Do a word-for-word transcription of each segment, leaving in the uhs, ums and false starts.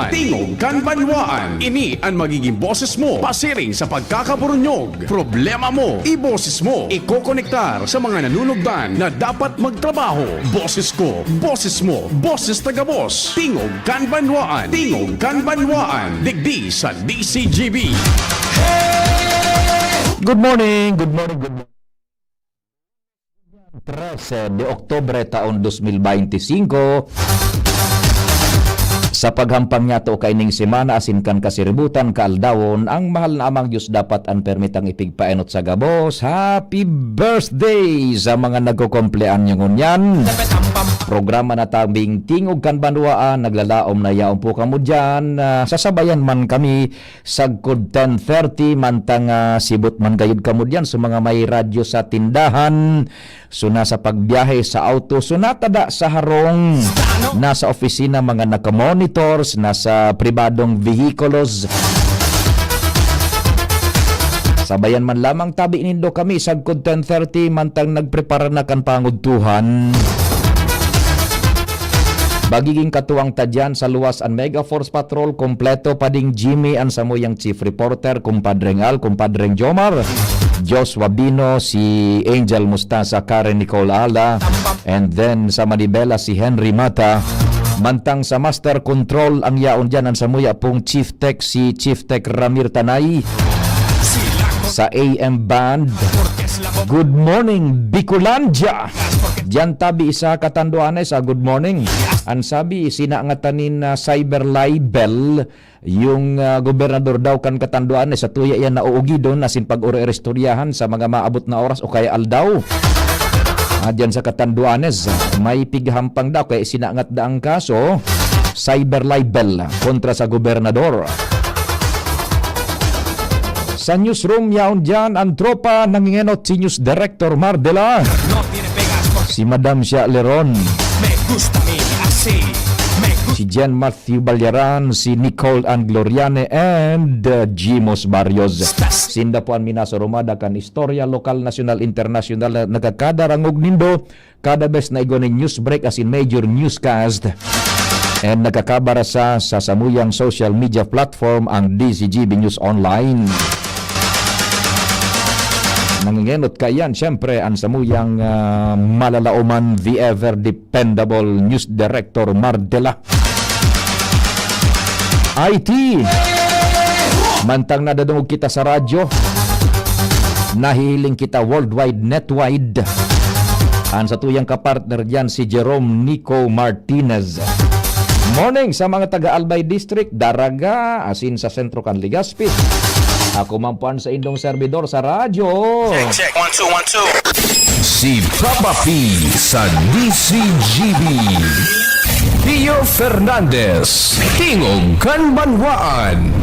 Tingog kan Banwaan. Ini an magiging boses mo pasiring sa pagkakaburunyog. Problema mo, iboses mo. Ikokonektar sa mga nanunugdan na dapat magtrabaho. Boses ko, boses mo, boses taga-boss. Tingog kan Banwaan. Tingog kan Banwaan. Digdi sa D C G B. Good morning, good morning, good morning. Trese de Oktubre taon dos mil baynte singko. Sa paghampang niyato kaining semana asin kan kasiributan, kaaldawon, ang mahal na Amang Dios dapat an permitang ipigpaenot sa gabos. Happy birthday sa mga nagkukumpleanyo ngunyan. Programa na tabing Tingog kan Banwaan, naglalaom na yaon po kamo diyan. Ah, sasabayan man kami sagkod ten thirty, mantang, ah, sibot man gayud kamo diyan sa mga may radyo sa tindahan, so nasa pagbiyahe sa auto, so natada sa harong, nasa opisina, mga nakamonitors, nasa pribadong vehikulos. Sabayan man lamang tabi nindo kami sagkod ten thirty, mantang nagprepara na kan pangudtuhan. Magiging katuwang ta diyan sa luwas an Mega Force Patrol, kompleto pa ding Jimmy an samuyang chief reporter, kumpadreng Al, kumpadreng Jomar, Joshua Bino, si Angel Mustasa, Karen Nicole Ala, and then sa Manibela si Henry Mata. Mantang sa Master Control ang yaon diyan an samuya pong Chief Tech, si Chief Tech Ramir Tanay. Sa A M Band, Good Morning Bicolandia. Diyan tabi sa Catanduanes, ah, good morning. An sabi, sinangatan nin, ah, cyber libel, yung, ah, gobernador daw kan Catanduanes, sa tuya yan nauugidon, asin pag-oro-iristoryahan sa mga maabot na oras o kaya aldaw. Ah, diyan sa Catanduanes, may pighampang daw, kaya isinangat da ang kaso, cyber libel kontra sa gobernador. Sa newsroom yaon diyan, ang tropa nangingenot si News Director Mar de la, si Madam Shia Leron, si Jen Matthew Balyaran, si Nicole Ann Gloriane, and, uh, Jimos Barrios. Sinda po an minasurumada kan istorya, lokal, nasyonal, internasyonal, na nagkakadarangog nindo kada bes na igwa nin news break asin major newscast. And nagkakabara sa, sa samuyang social media platform ang D Z G B News Online. Nangingenot kaiyan, siyempre, ang samuyang, ah, malalaoman, the ever dependable news director, Mar de la I T. Mantang nadadungog kita sa radyo, nahihiling kita worldwide, netwide. Ang satuyang kapartner diyan, si Jerome Nico Martinez. Morning sa mga taga Albay District, Daraga, asin sa sentro kan Legazpi. Ako man po ang sa indong servidor sa radyo. Check, check. One, two, one, two. Si Papa P sa D C G B. Pio Fernandez, Tingog kan Banwaan.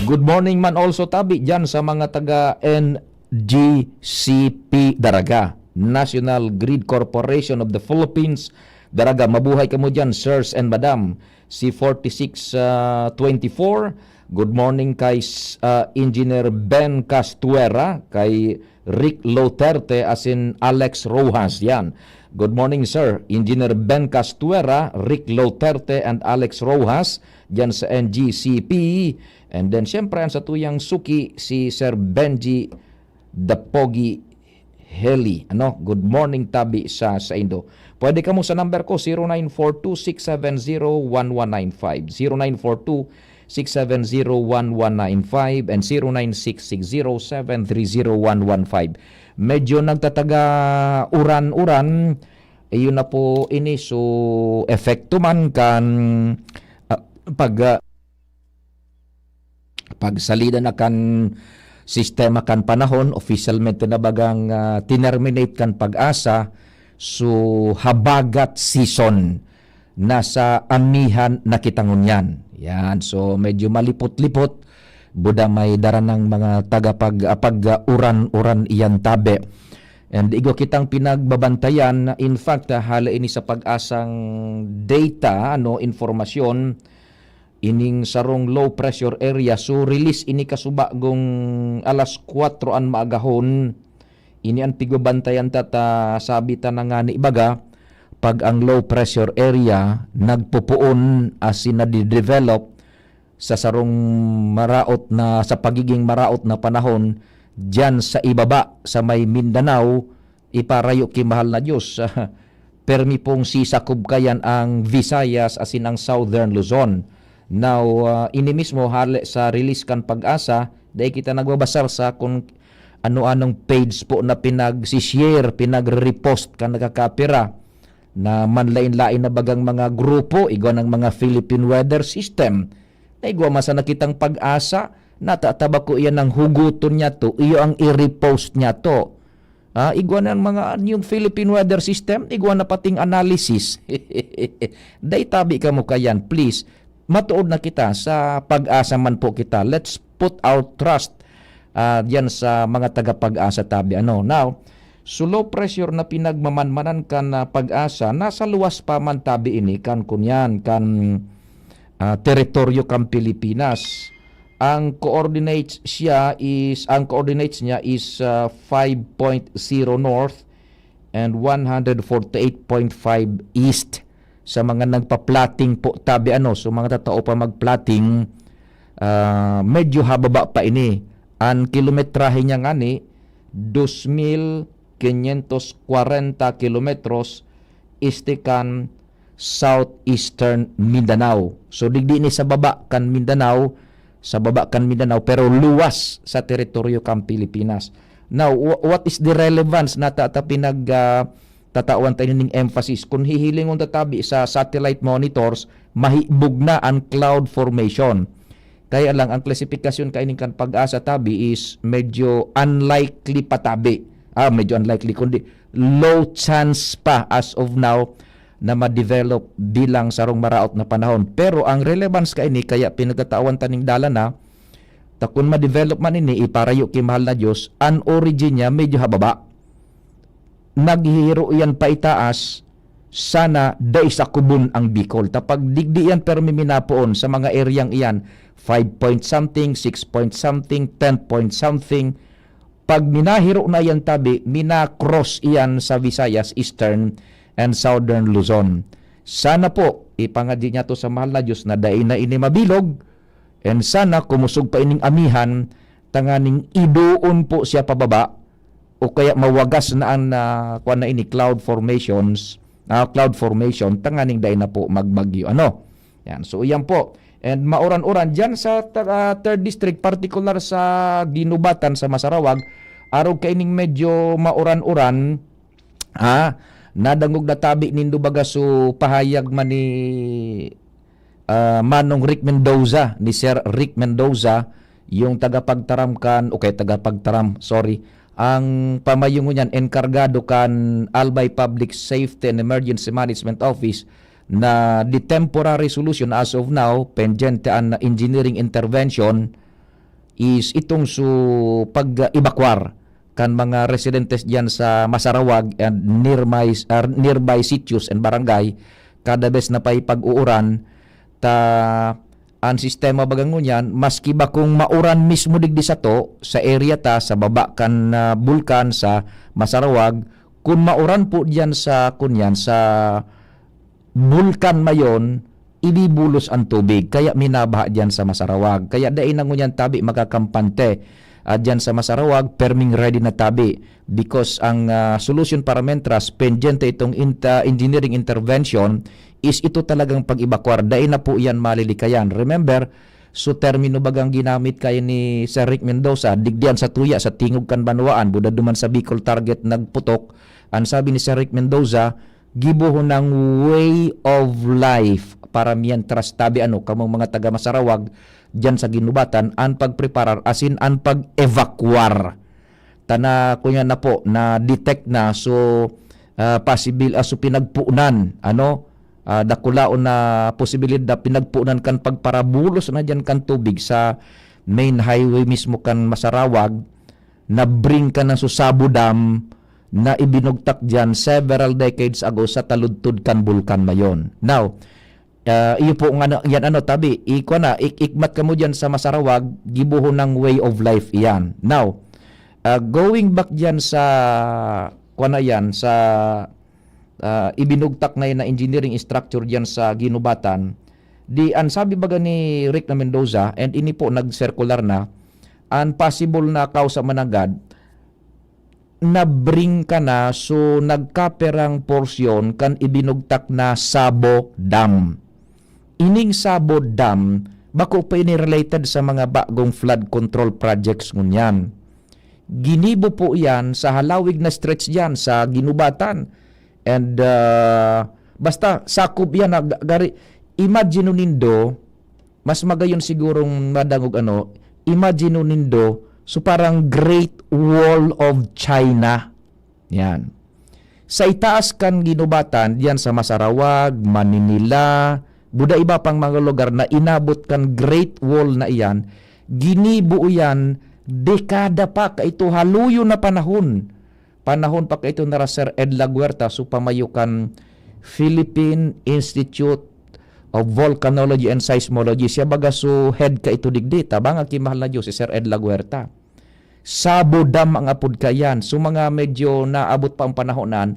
Good morning man also tabi dyan sa mga taga N G C P Daraga, National Grid Corporation of the Philippines, Daraga. Mabuhay kamo dyan, sirs and madam. Si forty-six, ah, twenty-four, good morning kay s-, ah, Engineer Ben Castuera, kay Rick Loterte, asin Alex Rojas, yan. Good morning, sir. Engineer Ben Castuera, Rick Loterte, and Alex Rojas, dyan sa N G C P. And then, siyempre, ang satuyang suki, si Sir Benji the Pogi Heli. Ano? Good morning, tabi sa saindo. Pwede kamo sa number ko, zero nine four two six seven zero one one nine five. Zero nine four two six seven zero one one nine five and zero nine six six zero seven three zero one one five. Medyo nagtataga uran-uran, iyon na po ini. So, epekto man kan, ah, pag, ah, pagsalida na kan sistema kan panahon, opisyalmente na bagang, ah, tinerminate kan PAGASA, so habagat season, nasa amihan na kita ngunyan. Yan, so medyo malipot-lipot, buda may dara ng mga tagapag-, ah, pag-, ah, uran-uran iyan tabi. And igwa kitang pinagbabantayan, in fact, ah, hala ini sa PAGASAng data, ano, informasyon, ining sarong low pressure area. So, release ini kasubagong alas kwatro an maagahon. Ini an pigbabantayan ta, ta sabi ta na ngani baga, pag ang low pressure area nagpupuon asin nadidevelop, sa sarong maraot na, sa pagiging maraot na panahon diyan sa ibaba sa may Mindanao, iparayo ki mahal na Diyos. Permi pong sisakob kayan ang Visayas asin ang Southern Luzon. Now, ah, ini mismo hale sa release kan PAGASA, dai kita nagbabasar sa kung ano-anong page po na pinag-share, pinag-repost kan nakakapira na manlain-lain na bagang mga grupo, igwa ng mga Philippine Weather System, na igwa man sana kitang PAGASA, natataba ko iyan ng huguton niya to, iyo ang i-repost niya to. Ah, igwa ng mga, yung Philippine Weather System, igwa na pating analysis. Dai tabi kamo kayan, please. Matuod na kita, sa PAGASA man po kita. Let's put our trust, ah, diyan sa mga taga-PAGASA tabi. Ano, now, so low pressure na pinagmamanmanan kan, ah, PAGASA, nasa luwas pa man tabi ini kan kunyan, kan, ah, teritoryo kan Pilipinas. Ang coordinates siya is, ang coordinates niya is, ah, five point zero north and one hundred forty-eight point five east. Sa mga nagpa-plotting po tabi, ano, so mga tatao pa mag-plotting, ah, medyo hababa pa ini. Ang kilometrahe niya ngani, dos mil quinientos kwarenta kilometros este kan Southeastern Mindanao. So, digdi ni sa baba kan Mindanao, sa baba kan Mindanao, pero luwas sa teritoryo kan Pilipinas. Now, wha-, what is the relevance na ta-, ta pinag, ah, tatawan tayo ning emphasis? Kung hihilingon ta tabi sa satellite monitors, mahibog na ang cloud formation. Kaya lang, ang klasifikasyon kaining kan PAGASA tabi is medyo unlikely pa tabi. Ah, medyo unlikely, kundi low chance pa as of now na ma-develop bilang sarong maraot na panahon. Pero ang relevance kaini kaya pinagtatawan ta ning dalan na, ta kun ma-develop man ini, iparayo ki mahal na Diyos, ang origin niya medyo hababa. Naghihiro iyan paitaas, sana dai sakubon ang Bicol. Ta pag digdi iyan permi minapoon sa mga eryang iyan, five point something, six point something, ten point something, pag minahiro na iyan tabi, mina-cross iyan sa Visayas, Eastern and Southern Luzon. Sana po, ipangadyi niya to sa mahal na Diyos na dai na ini mabilog, and sana kumusog pa ining amihan, tanganing idoon po siya pababa, o kaya mawagas na ang, ah, kuwan na ini, cloud formations, ah, cloud formation, tanganing dai na po magbagyo. Ano? Yan. So, iyan po. And mauran-uran diyan sa ta-, ah, third district, partikular sa Guinobatan, sa Masarawag, arog kaining medyo mauran-uran, ah, nadangog na tabi nindo baga so pahayag man ni, ah, Manong Rick Mendoza, ni Sir Rick Mendoza, yung tagapagtaram kan, o kaya tagapagtaram, sorry, ang pamayo ngunyan, enkargado kan Albay Public Safety and Emergency Management Office, na the temporary solution as of now, pendyente an engineering intervention, is itong su pag-ebakwar kan mga residentes diyan sa Masarawag and nearby, ah, nearby sitios and barangay, kada bes na pay pag-uuran, ta an sistema baga ngunyan, maski ba kung mauran mismo digdi sato, sa area ta, sa baba kan, ah, bulkan, sa Masarawag, kun mauran po diyan sa, kunyan, sa bulkan mayon, ibibulos ang tubig. Kaya minabaha diyan sa Masarawag. Kaya dai na ngunyan tabi makakampante, ah, diyan sa Masarawag, perming ready na tabi. Because ang, ah, solusyon para mentras, pendyente itong inta-, engineering intervention, is ito talagang pag-ebakwar. Dai na po iyan malilikayan. Remember, so termino bagang ginamit kayo ni Sir Rick Mendoza, digdian sa tuya, sa tingog kan banwaan, budad duman sa Bicol Target nagputok, ang sabi ni Sir Rick Mendoza, gibohon ng way of life para mientras tabi ano, kamong mga taga Masarawag, diyan sa Guinobatan, ang pagpreparar, asin ang pag-evacuar. Tana, kunya na po, na-detect na, so, ah, possible, ah, so pinagpunan, ano, ah, dakulaon na posibilidad na pinagpunan kan pagparabulos na diyan kan tubig sa main highway mismo kan Masarawag, na-bring kan Susabo Dam na ibinugtak diyan several decades ago sa taludtod kan Bulkan Mayon. Now, ah, iyo po nga na, yan ano, tabi, ikwa na, ik-, ikmat kamo diyan sa Masarawag, gibohon ng way of life iyan. Now, ah, going back diyan sa, kwa na yan, sa, ah, ibinugtak na yan na engineering structure diyan sa Guinobatan, Di, ang sabi baga ni Rick na Mendoza, and ini po nag-circular na, ang possible na kausa mananggad, nabring ka na, so nagkaperang porsyon kan ibinugtak na Sabo Dam. Ining Sabo Dam, bako pa ini related sa mga bagong flood control projects ngunyan. Ginibo po yan sa halawig na stretch diyan sa Ginubatan. And, ah, basta sakop yan na ga-, gari, imagine nindo, mas magayon sigurong madangog ano, imagine nindo, so parang Great Wall of China. Yan. Sa itaas kan Ginubatan, diyan sa Masarawag, Maninila, buda iba pang mga lugar na inabot kan Great Wall na iyan, ginibo iyan dekada pa kaito, haluyo na panahon. Panahon pa kaito na Sir Ed La Guerta, so pamayo kan Philippine Institute of Volcanology and Seismology. Siya baga so head kaito digdi, tabang ki mahal na Diyos, si Sir Ed La Guerta. Sabo Dam ang apod kaiyan. So, mga medyo naabot pa ang panahon na,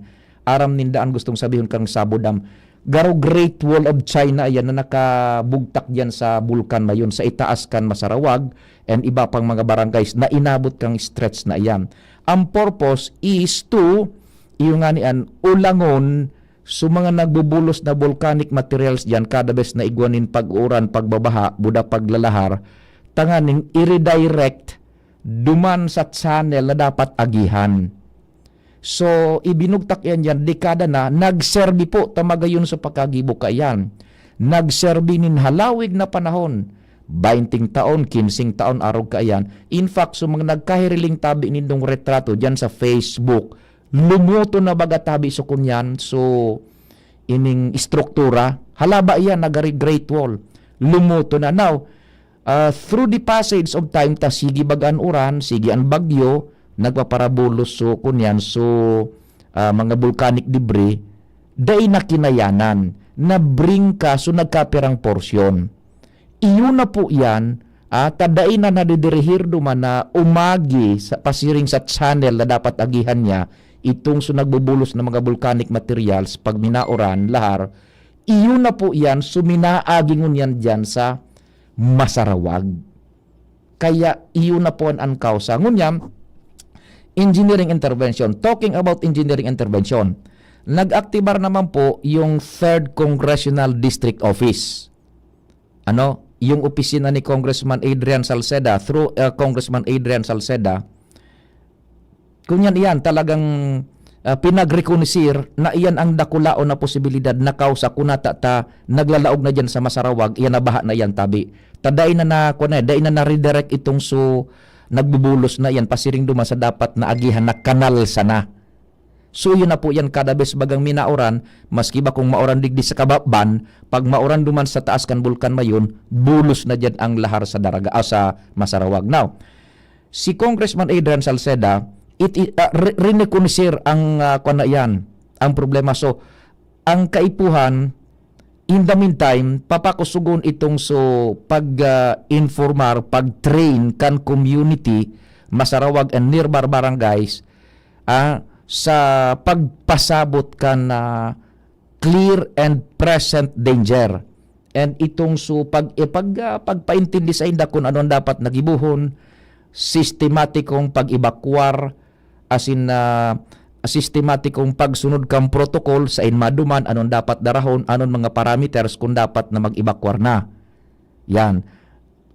aram ninda ang gustong sabihon kang Sabo Dam. Garo Great Wall of China yan na nakabugtak diyan sa bulkan na yun, sa itaas kan Masarawag and iba pang mga barangays na inabot kang stretch na iyan. Ang purpose is to, iyo nga niyan, ulangon so mga nagbubulos na volcanic materials diyan, kada bes na igwa nin pag-uran, pagbabaha, buda paglalahar, tanganing i-redirect duman sa channel na dapat agihan. So, ibinugtak yan diyan, dekada na, nagserbi po ta magayon sa pagkagibo kaiyan. Nagserbi nin halawig na panahon, baynting taon, kinsing taon, arog kaiyan. In fact, so mga nagkahiriling tabi nindong retrato diyan sa Facebook, lumuto na baga tabi so kunyan, so ining estruktura, halaba iyan, nagari Great Wall. Lumuto na. Now, ah, through the passage of time, ta sige baga an uran, sige an bagyo, nagpaparabulos so kunyan, so, ah, mga volcanic debris, dai na kinayanan, nabring ka, so nagkapirang porsyon. Iyo na po iyan, ah, ta dai na nadidirihir duman na umagi sa, pasiring sa channel na dapat agihan niya, itong so nagbubulos na mga volcanic materials, pag minauran, lahar, iyo na po iyan, so minaagi ngunyan diyan sa Masarawag. Kaya iyo na po an, an kausa. Ngunyan, engineering intervention. Talking about engineering intervention, nag-aktibar naman po yung Third Congressional District Office. Ano, yung opisina ni Congressman Adrian Salceda, through, uh, Congressman Adrian Salceda, kunyan iyan talagang, ah, pinagrekonosir na iyan ang dakulaon na posibilidad na kausa kunata ta naglalaog na diyan sa Masarawag, iyan na baha na iyan tabi. Ta dai na na, kuwan na, dai na na-redirect itong so nagbubulos na iyan pasiring duman sa dapat na agihan na kanal sana. So, yun na po yan, kada bes bagang minauran, maski ba kung mauran digdi sa Kababan, pag mauran duman sa taas kan Bulkan Mayon, bulos na diyan ang lahar sa Daraga, ah, sa Masarawag. Now, si Congressman Adrian Salceda, it, it, ah, re-, rinekonoser ang, ah, kwan na iyan, ang problema. So, ang kaipuhan, in the meantime, papakusugon itong so pag, ah, informar, pag-train kan community, Masarawag and nearby barangays, ah, sa pagpasabot kan, ah, clear and present danger. And itong so pag, eh, pag, ah, pagpaintindi sa inda kung ano ang dapat na gibohon, sistematikong pag-ebakwar, as in, ah, sistematikong pagsunod kan protocol sa in maduman, anon dapat darahon, anon mga parameters kung dapat na mag-ebakwar na. Yan.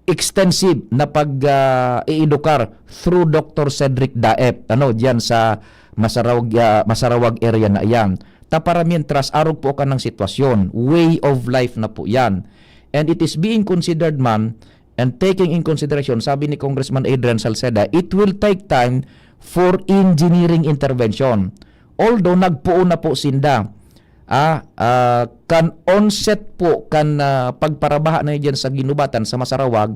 Extensive na pag, ah, iedukar through Doctor Cedric Daep, ano, diyan sa Masarawag, ah, Masarawag area na iyan. Ta para mientras, arog po ka ng sitwasyon. Way of life na po yan. And it is being considered man, and taking in consideration, sabi ni Congressman Adrian Salceda, it will take time for engineering intervention. Although nagpoon na po sinda, ah, ah, kan onset po kan, ah, pagparabaha na diyan sa Ginubatan, sa Masarawag,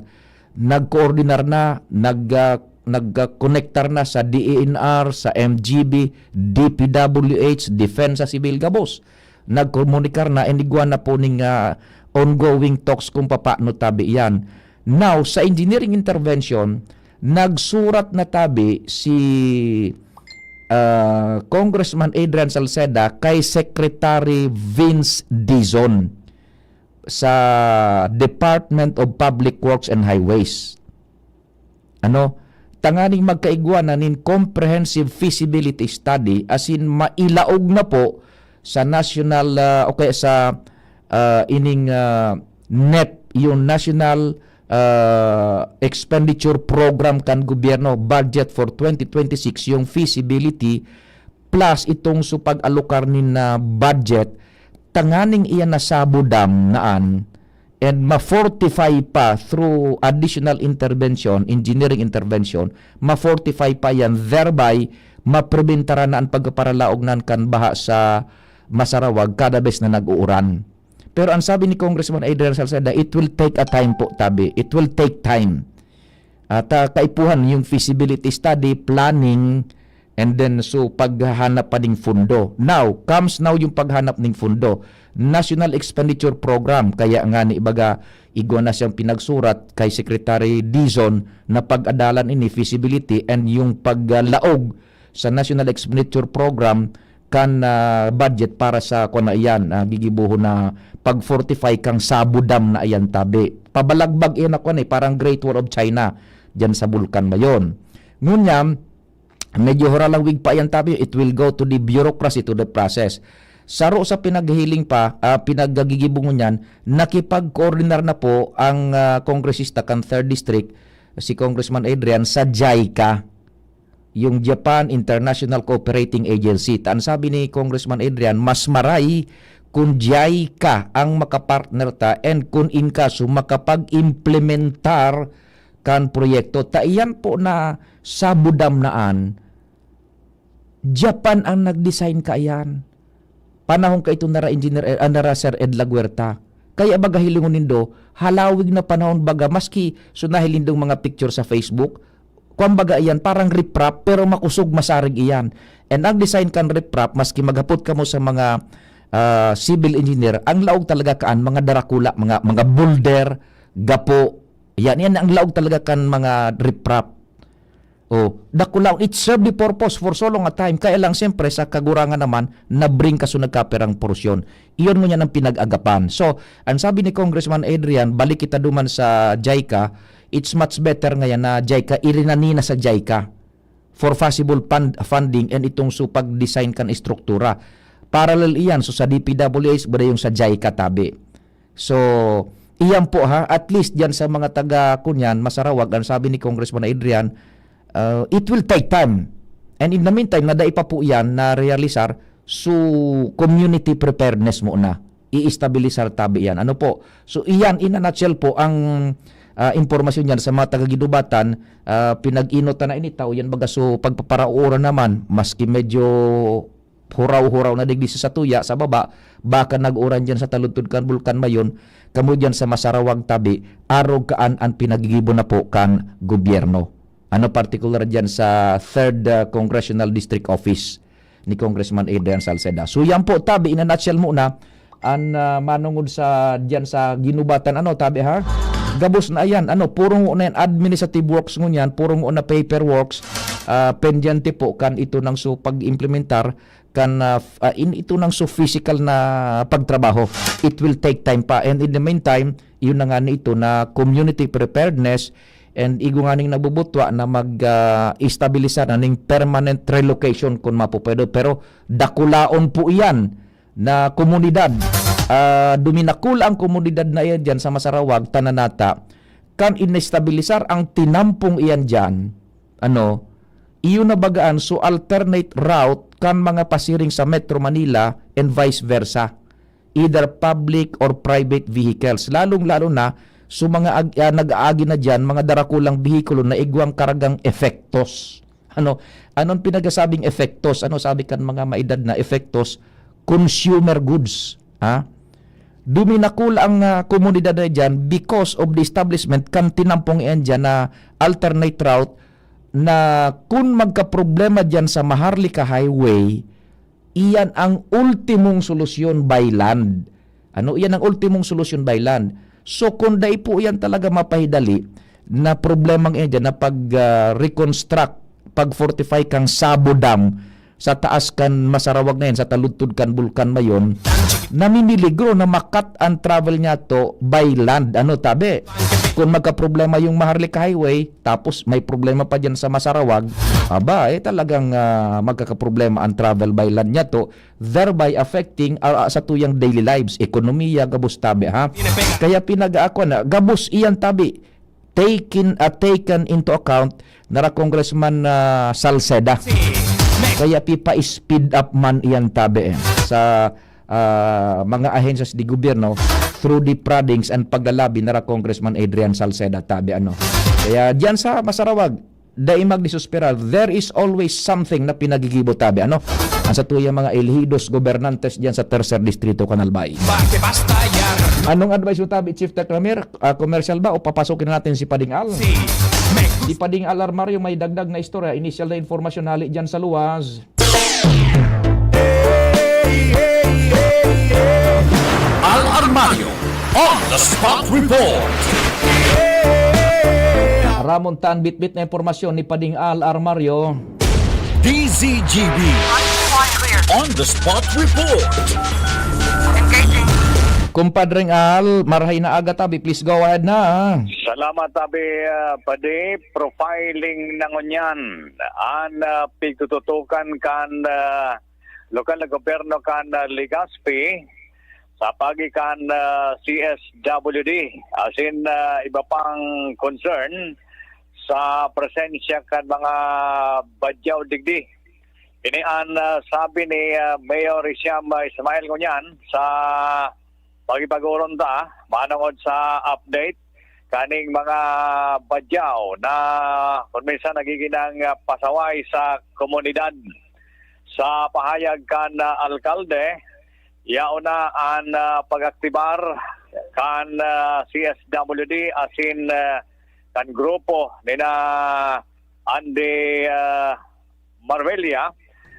nagkoordinar na, nag, ah, nagkonektar na sa D E N R, sa M G B, D P W H, Defensa Civil, gabos. Nagkomunikar na, inigwa na po ning, ah, ongoing talks kung papaano tabi yan. Now, sa engineering intervention, nagsurat na tabi si, ah, Congressman Adrian Salceda kay Secretary Vince Dizon. sa Department of Public Works and Highways. Ano, tanganing magkaigwa na nin comprehensive feasibility study, as in mailaog na po sa national, ah, o kaya sa, ah, ining, ah, NEP, yung National, ah, Expenditure Program kan gobyerno, budget for twenty twenty-six, yung feasibility plus itong so pag-alokar nin, ah, budget, tanganing iyan na Sabo Dam naan, and ma-fortify pa through additional intervention, engineering intervention, ma-fortify pa yan, thereby mapreventara na an pagkaparalaog nan kan baha sa Masarawag kada bes na nag-uuran. Pero ang sabi ni Congressman Adrian Salceda, it will take a time po, tabi. It will take time. At, ah, kaipuhan yung feasibility study, planning, and then so paghahanap pa ning fundo. Now, comes now yung paghanap ning fundo. National Expenditure Program, kaya nga ni baga igwa na siyang pinagsurat kay Secretary Dizon na pag-adalan ini, feasibility, and yung paglaog sa National Expenditure Program kan, ah, budget para sa kuwan na iyan, ah, gigibohon na pag-fortify kang Sabo Dam na iyan, tabi. Pabalagbag iyan na kuwan eh, parang Great Wall of China diyan sa Bulkan Mayon. Ngunyan, medyo huralawig pa iyan, tabi, it will go to the bureaucracy, to the process. Saro sa pinaghiling pa, ah, pinaggigibo ngunyan, nakipag-coordinar na po ang, ah, kongresista kan Third District, si Congressman Adrian, sa JICA, yung Japan International Cooperating Agency. Ta an sabi ni Congressman Adrian, mas maray kun JICA ang makapartner ta and kun in kaso makapag-implementar kan proyekto. Ta iyan po na Sabo Dam naan, Japan ang nag-design kaiyan. Panahon kaito nara Engineer, ah, nara Sir Ed Laguerta. Kaya baga hilingon nindo, halawig na panahon baga, maski so nahiling nindong mga picture sa Facebook, kwan baga iyan, parang riprap, pero makosog, masarig iyan. And ang design kan riprap, maski maghapot kamo sa mga, ah, civil engineer, ang laog talaga kaan, mga darakula, mga, mga boulder, gapo, yan, yan ang laog talaga kan mga riprap. Oh, dakulaon, it served the purpose for so long a time. Kaya lang, siyempre, sa kagurangan naman, na-bring kaso nagkaperang porsyon. Iyon ngunyan ang pinag-agapan. So, ang sabi ni Congressman Adrian, balik kita duman sa JICA, it's much better ngayon na JICA, irinani na sa JICA for possible fund, funding and itong so pag-design kan estruktura. Parallel iyan, so sa DPWH, bada yung sa JICA, tabi. So, iyan po ha, at least diyan sa mga taga kunyan, Masarawag, ang sabi ni Congressman Adrian, uh, it will take time. And in the meantime, na dai pa po iyan na-realisar, so community preparedness muna. I-estabilisar tabi iyan. Ano po? So, iyan, in a nutshell po, ang, ah, impormasyon niyan sa mga taga-Guinobatan, ah, pinag-inot na ini, tao yan baga, so pagpaparauran naman, maski medyo huraw-huraw na digdi sa satuya, sa baba, baka nag-uran diyan sa taludtod kan Bulkan Mayon, kamo diyan sa Masarawag tabi, arog kaan an pinagigibo na po kan gobyerno. Ano, partikular diyan sa Third, ah, Congressional District Office ni Congressman Adrian Salceda. So, yan po, tabi, in a nutshell muna, an, ah, manungod sa, diyan sa Guinobatan, ano, tabi, ha? Gabos na yan, ano, puro na yan, administrative works ngunyan, puro na paperworks, ah, pendyente po kan ito nang so pag-implementar kan, ah, f-, ah, in ito nang so physical na pagtrabaho. It will take time pa. And in the meantime, yun na nga ni ito na community preparedness and igo nganing nagbubutwa na mag, ah, estabilisa na ning permanent relocation kun mapupwedo. Pero dakulaon po iyan na komunidad. Ah, duminakula ang komunidad na iyan diyan sa Masarawag, Tananata, kan inestabilisar ang tinampong iyan diyan, ano, iyo na bagaan so alternate route kan mga pasiring sa Metro Manila and vice versa, either public or private vehicles, lalong-lalo na so mga ag-, ah, nag-aagi na diyan, mga darakulang behikulo na igwang kargang epektos. Ano, anong pinagasabing epektos? Ano sabi kan mga maedad na epektos? Consumer goods, ha? Duminakula ang, ah, komunidad na diyan because of the establishment kan tinampong iyan diyan na alternate route na kun magkaproblema diyan sa Maharlika Highway, iyan ang ultimong solusyon by land. Ano, iyan ang ultimong solusyon by land. So, kung dai po iyan talaga mapahidali na problemang iyan diyan na pag, ah, reconstruct, pag-fortify kang Sabo Dam, sa taas kan Masarawag na yan, sa taludtod kan Bulkan Mayon, namimiligro na makat ang travel niya to by land. Ano, tabi? Kung magkaproblema yung Maharlika Highway, tapos may problema pa dyan sa Masarawag, aba, eh, talagang, ah, magkakaproblema ang travel by land niya to, thereby affecting, ah, ah, sa tuyang daily lives, ekonomiya, gabos tabi, ha? Kaya pinag-aako na, gabos iyan tabi, taken, ah, taken into account nara Congressman, ah, Salceda. Kaya pipa-speed up man iyan tabi, eh, sa, ah, mga ahensyas de gobyerno through the proddings and paglalabi nara Congressman Adrian Salceda tabi, ano. Kaya diyan sa Masarawag, dai magdesesperar, there is always something na pinagigibo tabi, ano. Ang sa tuyang mga elehidos, gobernantes diyan sa Tercer Distrito, Kanalbay. Basta yan. Anong advice mo tabi, Chief Tech Ramir? Ah, commercial ba o papasukin natin si Pading Al? Si Pading Al Armario may dagdag na istorya, inisyal na impormasyon hali diyan sa luwas. Al Armario on the spot report. Ramon Tan, bitbit na impormasyon ni Pading Al Armario. D Z G B on the spot report. Kumpadreng Al, marhay na aga tabi. Please go ahead na. Salamat tabi, ah, Padi. Profiling na ngunyan an, ah, pigtututukan kan, ah, lokal na gobyerno kan, ah, Legazpi sa pagi kan, ah, C S W D, asin, ah, iba pang concern sa presensya kan mga badyaw digdi. Ini an, ah, sabi ni, ah, Mayor Hisham, ah, Ismail ngunyan sa pakipag-oron ta manongod sa update kaning mga badyaw na kun minsan nagiging, ah, pasaway sa komunidad. Sa pahayag kan, ah, alkalde, yaon na an, ah, pag-aktibar kan, ah, C S W D asin, ah, kan grupo nina Andy, ah, Marbella,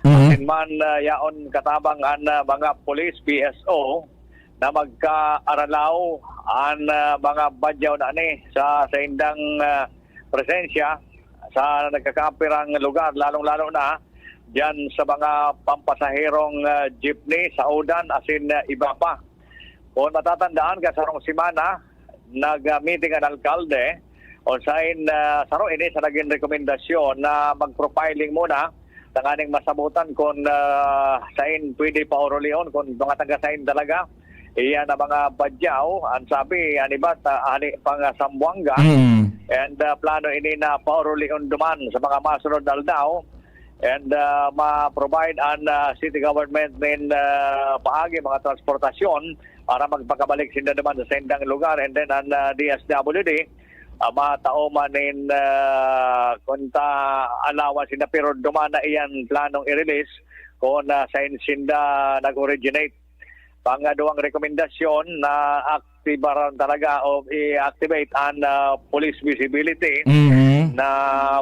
Mhm. asin man, ah, yaon katabang an, ah, mga pulis, P S O, na magkaaralaw an, ah, mga badyaw na ni sa saindang, ah, presensya sa nagkakapirang lugar, lalong-lalo na diyan sa mga pampasaherong, ah, jeepney, saudan, asin, ah, iba pa. Kung matatandaan ka, sarong semana, nag-meeting an alkalde, usain, ah, saro ini sa naging rekomendasyon na mag-profiling muna, tanganing masabutan kung, ah, sain pwede paorolion, kung mga taga sain talaga. Iyan ang mga badyaw, ang sabi, an iba, ta-, hali pang Zamboanga. Mm. And, ah, plano ini na paorolion duman sa mga masunod na aldaw. And, ah, ma-provide an, ah, city government nin, ah, paagi, mga transportasyon para magpakabalik sinda naman sa saindang lugar. And then, an, ah, D S W D, ah, matao man nin, ah, kunta allowance sinda, pero duman na iyan planong i-release kung, ah, sain sinda nag-originate. Pangaduang rekomendasyon na aktibaran talaga o i-activate an, ah, police visibility Mhm. na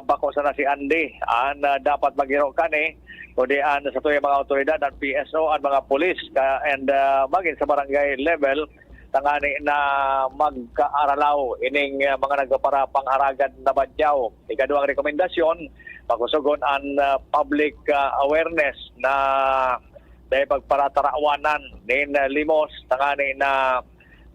bako sana si Andy an, ah, dapat maghiro kani, kundi an sa tuyang mga awtoridad, an P S O, an mga pulis, ka, and, ah, magin sa barangay level, tangani na magkaaralaw ining, ah, mga nagpaparapangharagan na badyaw. Ikaduang rekomendasyon, pakusogon an, ah, public, ah, awareness na dai pagparatarawanan nin, ah, limos, tangani na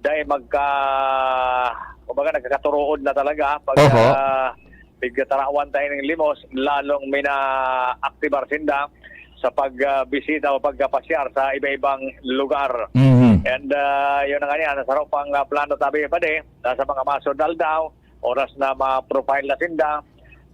dai magka-, kumbaga, nagkakaturuod na talaga pag, Oho. ah, pigtarawan tayo ning limos, lalong minaaktibar sinda sa pag, ah, bisita o pagkapasyar sa iba-ibang lugar. Mhm. And, ah, yun na nga niya, nasa pang, ah, plano tabi pa di, nasa mga masunod na aldaw, oras na ma-profile na sinda,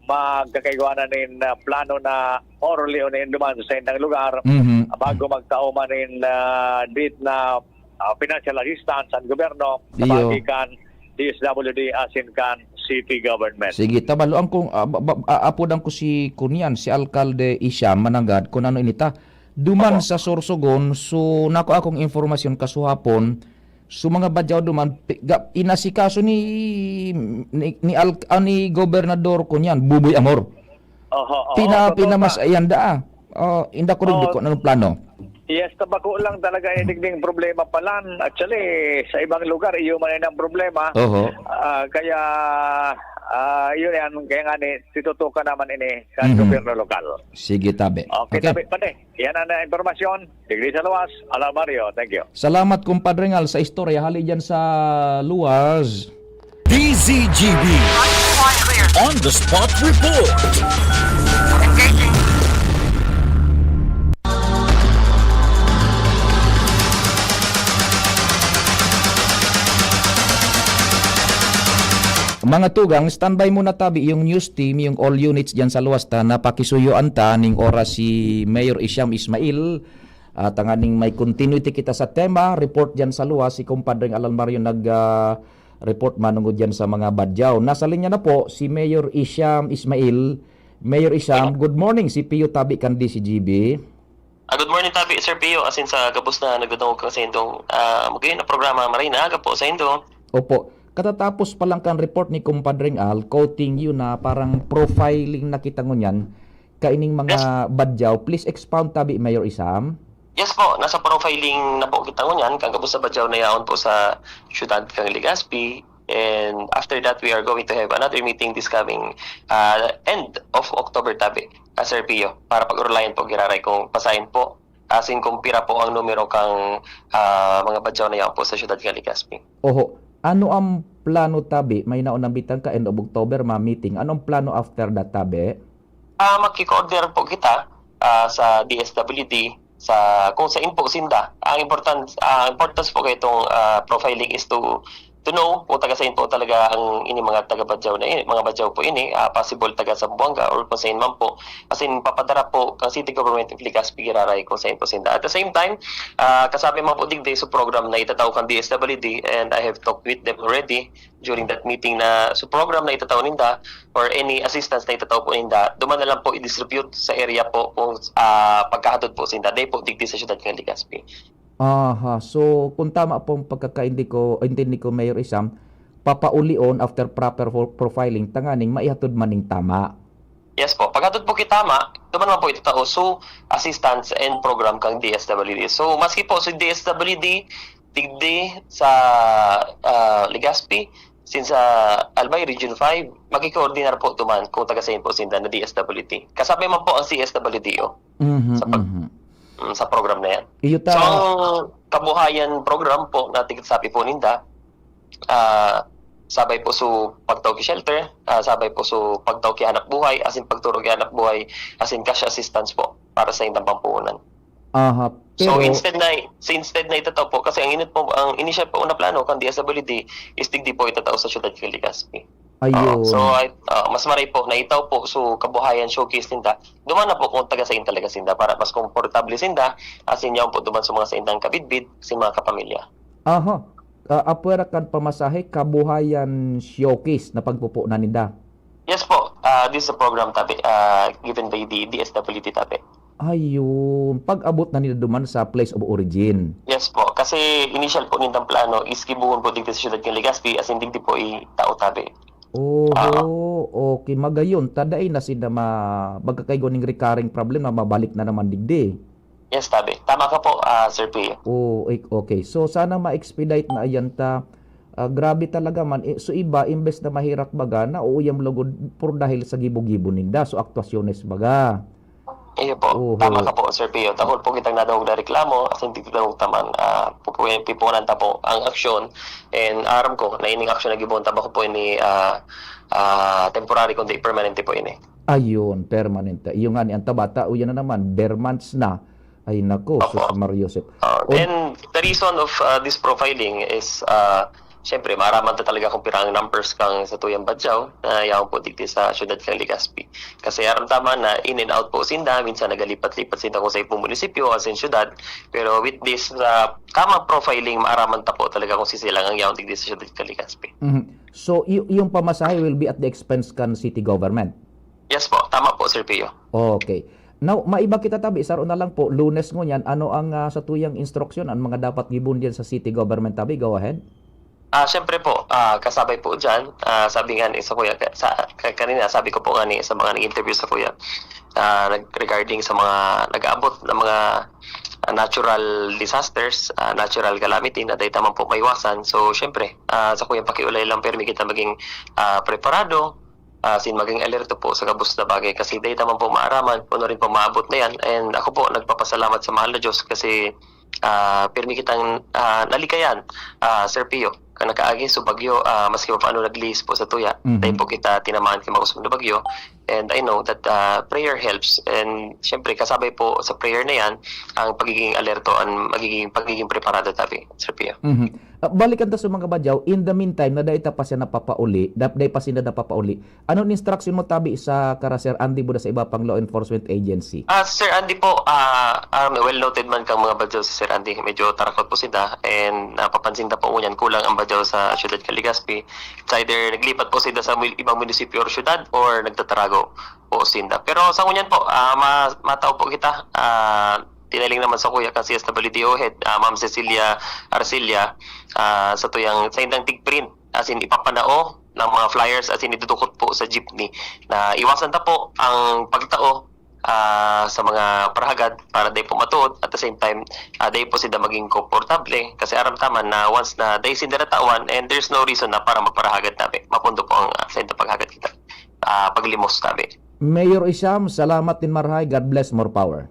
magkakaigwa na nin, ah, plano na orally o nin duman sa saindang lugar, Mhm. bago magtao man nin, ah, dit na, ah, financial assistance ang gobyerno sa Iyo. pagi kan D S W D asin kan city government. Sige, tabaloan ko, ah, ba, ba, ah, apodan ko si Kunyan, si Alkalde Isha Managad, kung ano inita. Duman Opo. sa Sorsogon, so, nako akong informasyon kasuhapon, so, mga badyaw duman, pi-, ga-, inasikaso ni, ni, ni Al-, ah, ni Gobernador Kunyan, Buboy Amor. Oho, oho, Pina-, totoo pinamas-, ta. ayan daa. Oh, inda ko Oo. digdi kung anong plano. Yes, tabako lang talaga yung digding problema palan. Actually, sa ibang lugar, iyo man yun ang problema. Oho. Ah, kaya, Ah, yun yan. Kaya nga ni, titutukan naman ini sa Mhm. gobyerno lokal. Sige, tabi. Okay, Okay. tabi, pati. Yan ang, ah, impormasyon. Digdi sa luwas, Alan Mario. Thank you. Salamat, Compadre Ngal, sa istorya. Hali dyan sa luwas. D Z G B On the Spot Report. Mga tugang, standby muna tabi yung news team, yung all units dyan sa luwas ta, na pakisuyuan ta ning oras si Mayor Isham Ismail. At tanganing may continuity kita sa tema, report dyan sa luwas, si Compadre Alan Mario nag, ah, report manungod dyan sa mga badyaw. Nasa linya na po si Mayor Isham Ismail. Mayor Isham, good morning, si Pio Tabi kan D Z G B. Ah, good morning, Tabi, Sir Pio. Asin sa gabos na nagdadangog kan saindong, ah, magayon na programa, maray na aga po saindo. Opo. Katatapos pa lang kan report ni Compadre Al, quoting you na parang profiling na kita ngunyan kaining mga Yes. badyaw. Please expound tabi, Mayor Isham. Yes po, nasa profiling na po kita ngunyan, kan gabos na badyaw na yaon po sa siyudad kan Legazpi. And after that, we are going to have another meeting this coming, ah, end of October, tabi, ah, Sir Pio, para pag-orolayan po giraray kung pasain po, asin kung pira po ang numero kang, ah, mga badyaw na yaon po sa siyudad kan Legazpi. Oho. Ano ang plano tabi? May naunang bitang ka end of October, ma-meeting. Anong plano after that, tabi? Ah, makiko-order po kita, ah, sa D S W D, sa kung sain po sinda. Ang importance, ah, importance po kay itong, ah, profiling is to, to know kung taga sain po talaga ang ini mga taga Badyaw na ini, mga Badyaw po ini, ah, possible taga Zamboanga or kung sain man po. As in, papadara po ang City Government of Legazpi giraray kung sain po sinda. At the same time, ah, kasabi man po digdi sa program na itatao kan D S W D, and I have talked with them already during that meeting na sa program na itatao ninda or any assistance na itatao po ninda, duman na lang po i-distribute sa area po kung, ah, pagkahadod po sinda. Dai po digdi sa siyudad kan Legazpi. Aha. So, kung tama pong pagkakaintindi ko, intindi ko, Mayor Isham, papaulion after proper for profiling, tanganing maihatod man ning tama. Yes po. Paghatod po kitama, duman naman po itatao so assistance and program kang D S W D. So, maski po si D S W D, digdi sa, ah, Legazpi, since sa Albay Region five, makikoordinar po duman kung taga sain po sinda na D S W D. Kasabay man po ang C S W D O Mhm, sa pag-, mhm. mm, sa program na yan. Iyo ta- So, ang kabuhayan program po na tigsabi po ninda, ah, sabay po so pagtao ki shelter, ah, sabay po so pagtao ki hanap buhay, as in pagturo ki hanap buhay, as in cash assistance po para sa indang pampuhunan. Aha, So, pero instead na, so instead na itatao po, kasi ang init po, ang initial po na plano kan D S W D is digdi po itatao sa siyudad kan Legazpi. Ayun. Oo. So, ay, ah, mas maray po na itaw po, so, kabuhayan showcase ninda. Duman na po kung taga sain talaga sinda para mas komportable sinda, as in, yaon po duman sa mga saindang kabidbid, sa mga kapamilya. Aha. Ah, apwera kan pamasahe, kabuhayan showcase na pagpupunan ninda? Yes po. Ah, this is a program, tabi, ah, given by the D S W D, tabi. Ayun. Pag-abot na nila duman sa place of origin. Yes po. Kasi initial po nindang plano is gibohon po digdi sa siyudad kan Legazpi, as in digdi po i tao, tabi. Oho, Ah. okay. Magayon, ta dai na sinda ma-, magkakaigwa ning recurring problem na mabalik na naman digdi. Yes, tabi. Tama ka po, ah, Sir Pio. Oo, ik-, okay. So, sana ma-expedite na ayan ta. Ah, grabe talaga man. Eh, so, iba, imbes na maherak baga, nauuyam lugod por dahil sa gibo-gibo ninda. So, aktuasyones baga. Iyo po. Oho. Tama ka po, Sir Pio. Dahul po kitang nadangog na reklamo, as in, tigdangog ta man, ah, pupu-, pipunan ta po ang aksyon. And aram ko na ining aksyon na gibohon ta, bako po ini, ah, ah, temporary, kundi permanente po ini. Ayun, permanente. Iyo nga ni, ang tabata, o yan na naman, bare months na. Ay, nako, Opo. Sus Mario Joseph. Ah, O- and the reason of, ah, this profiling is, ah, siyempre, maaraman ta talaga kung pira ang numbers kang sa tuyang Badyaw na yaon po digdi sa siyudad kang Legazpi. Kasi aram ta man na in and out po sinda, minsan nagalipat-lipat sinda kung sa ibang munisipyo, as in siyudad. Pero with this, ah, kama profiling, maaraman ta po talaga kung sisilang ang yaon digdi sa siyudad kang Legazpi. Mhm. So, y-, yung pamasahe will be at the expense kan city government? Yes po, tama po, Sir Pio. Okay. Now, maiba kita tabi, saro na lang po, Lunes ngunyan, ano ang, ah, sa tuyang instruksyon, ang mga dapat gibon diyan sa city government tabi? Go ahead. Ah, siyempre po, ah, kasabay po diyan, ah, sabi nga ni sa kuya, ka-, sa, ka-, kanina, sabi ko po nga ni sa mga nag-interview sa kuya, ah, nag-, regarding sa mga nag-aabot na mga, ah, natural disasters, ah, natural calamity na dahil taman po maiwasan. So, siyempre, ah, sa kuyang pakiulay lang, pero may kita maging, ah, preparado, ah, asin maging alerto po sa gabos na bagay kasi dai ta man po maaraman kung ano rin po maabot na yan. And ako po, nagpapasalamat sa mahal na Diyos kasi, ah, pirmi kitang, ah, nalikayan, ah, Sir Pio. Kan nakaagi so bagyo, ah, maski pa paano naglihis po sa tuya, Mhm. dai po kita tinamaan kan makusog na bagyo. And I know that, ah, prayer helps. And siyempre, kasabay po sa prayer na yan, ang pagiging alerto, ang magiging, pagiging preparado tabi, Sir Pio. Mhm. Ah, balikan ta sa mga Badiao, in the meantime, na dai ta pa siya napapauli, da-, dai pa sinda napapauli. Ano an instruction mo tabi sa kara Sir Andy Buda sa iba pang law enforcement agency? Ah, Sir Andy po, ah, ah, well noted man kang mga Badiao si Sir Andy. Medyo tarakot po sinda and napapansin ta po ngunyan kulang ang Badiao sa siyudad kan Legazpi. It's either naglipat po sinda sa mul-, ibang munisipyo or siyudad or nagtatarago po sinda. Pero sa ngunyan po, ah, ma-, matao po kita, ah, tinaling naman sa kuya kan C S W D O head, ah, Ma'am Cecilia Arcilla, ah, sa tuyang, sa indang tigprint, as in ipapanao ng mga flyers, as in idudukot po sa jeepney na iwasan ta po ang pagtao, ah, sa mga parahagad para dai po matuod, at the same time, ah, dai po sila maging komportable kasi aram ta man na once na dai sinda natawan, and there's no reason na para magparahagad tabi. Mapundo po ang, ah, sa indang paghagad kita, ah, paglimos tabi. Mayor Isham, salamat nin marahay. God bless, more power.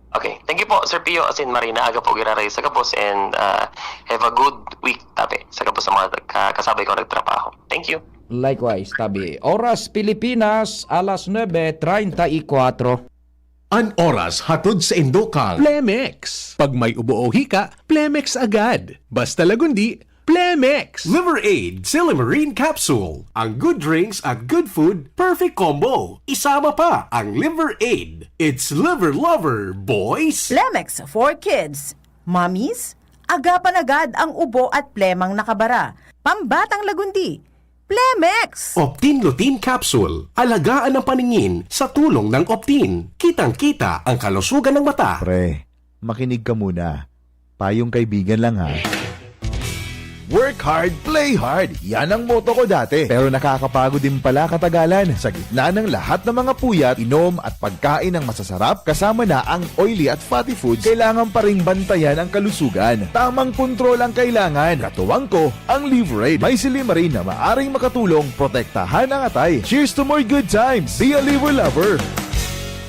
Okay. Thank you po, Sir Pio. As in, maray na aga po giraray sa gabos and, ah, have a good week, tabi, sa gabos sa mga ka-, kasabay ko nagtrabaho. Thank you. Likewise, tabi. Oras Pilipinas, alas nuebe treinta y cuatro. An oras hatod sa indo kan Plemex. Pag may ubo o hika, Plemex agad. Basta Lagundi, Plemex! Liver Aid Silimarin Capsule. Ang good drinks at good food, perfect combo. Isama pa ang Liver Aid. It's Liver Lover, boys! Plemex for kids. Mommies, agapan agad ang ubo at plemang nakabara. Pambatang Lagundi. Plemex! Optin Lutein Capsule. Alagaan ang paningin sa tulong ng Optin. Kitang-kita ang kalusugan ng mata. Pre, makinig ka muna. Payong kaibigan lang, ha. Work hard, play hard. Yan ang motto ko dati. Pero nakakapagod din pala katagalan. Sa gitna ng lahat ng mga puyat, inom at pagkain ng masasarap, kasama na ang oily at fatty foods, kailangan pa ring bantayan ang kalusugan. Tamang kontrol ang kailangan. Katuwang ko, ang Liverade. May silimarin na maaring makatulong protektahan ang atay. Cheers to more good times! Be a Liver Lover!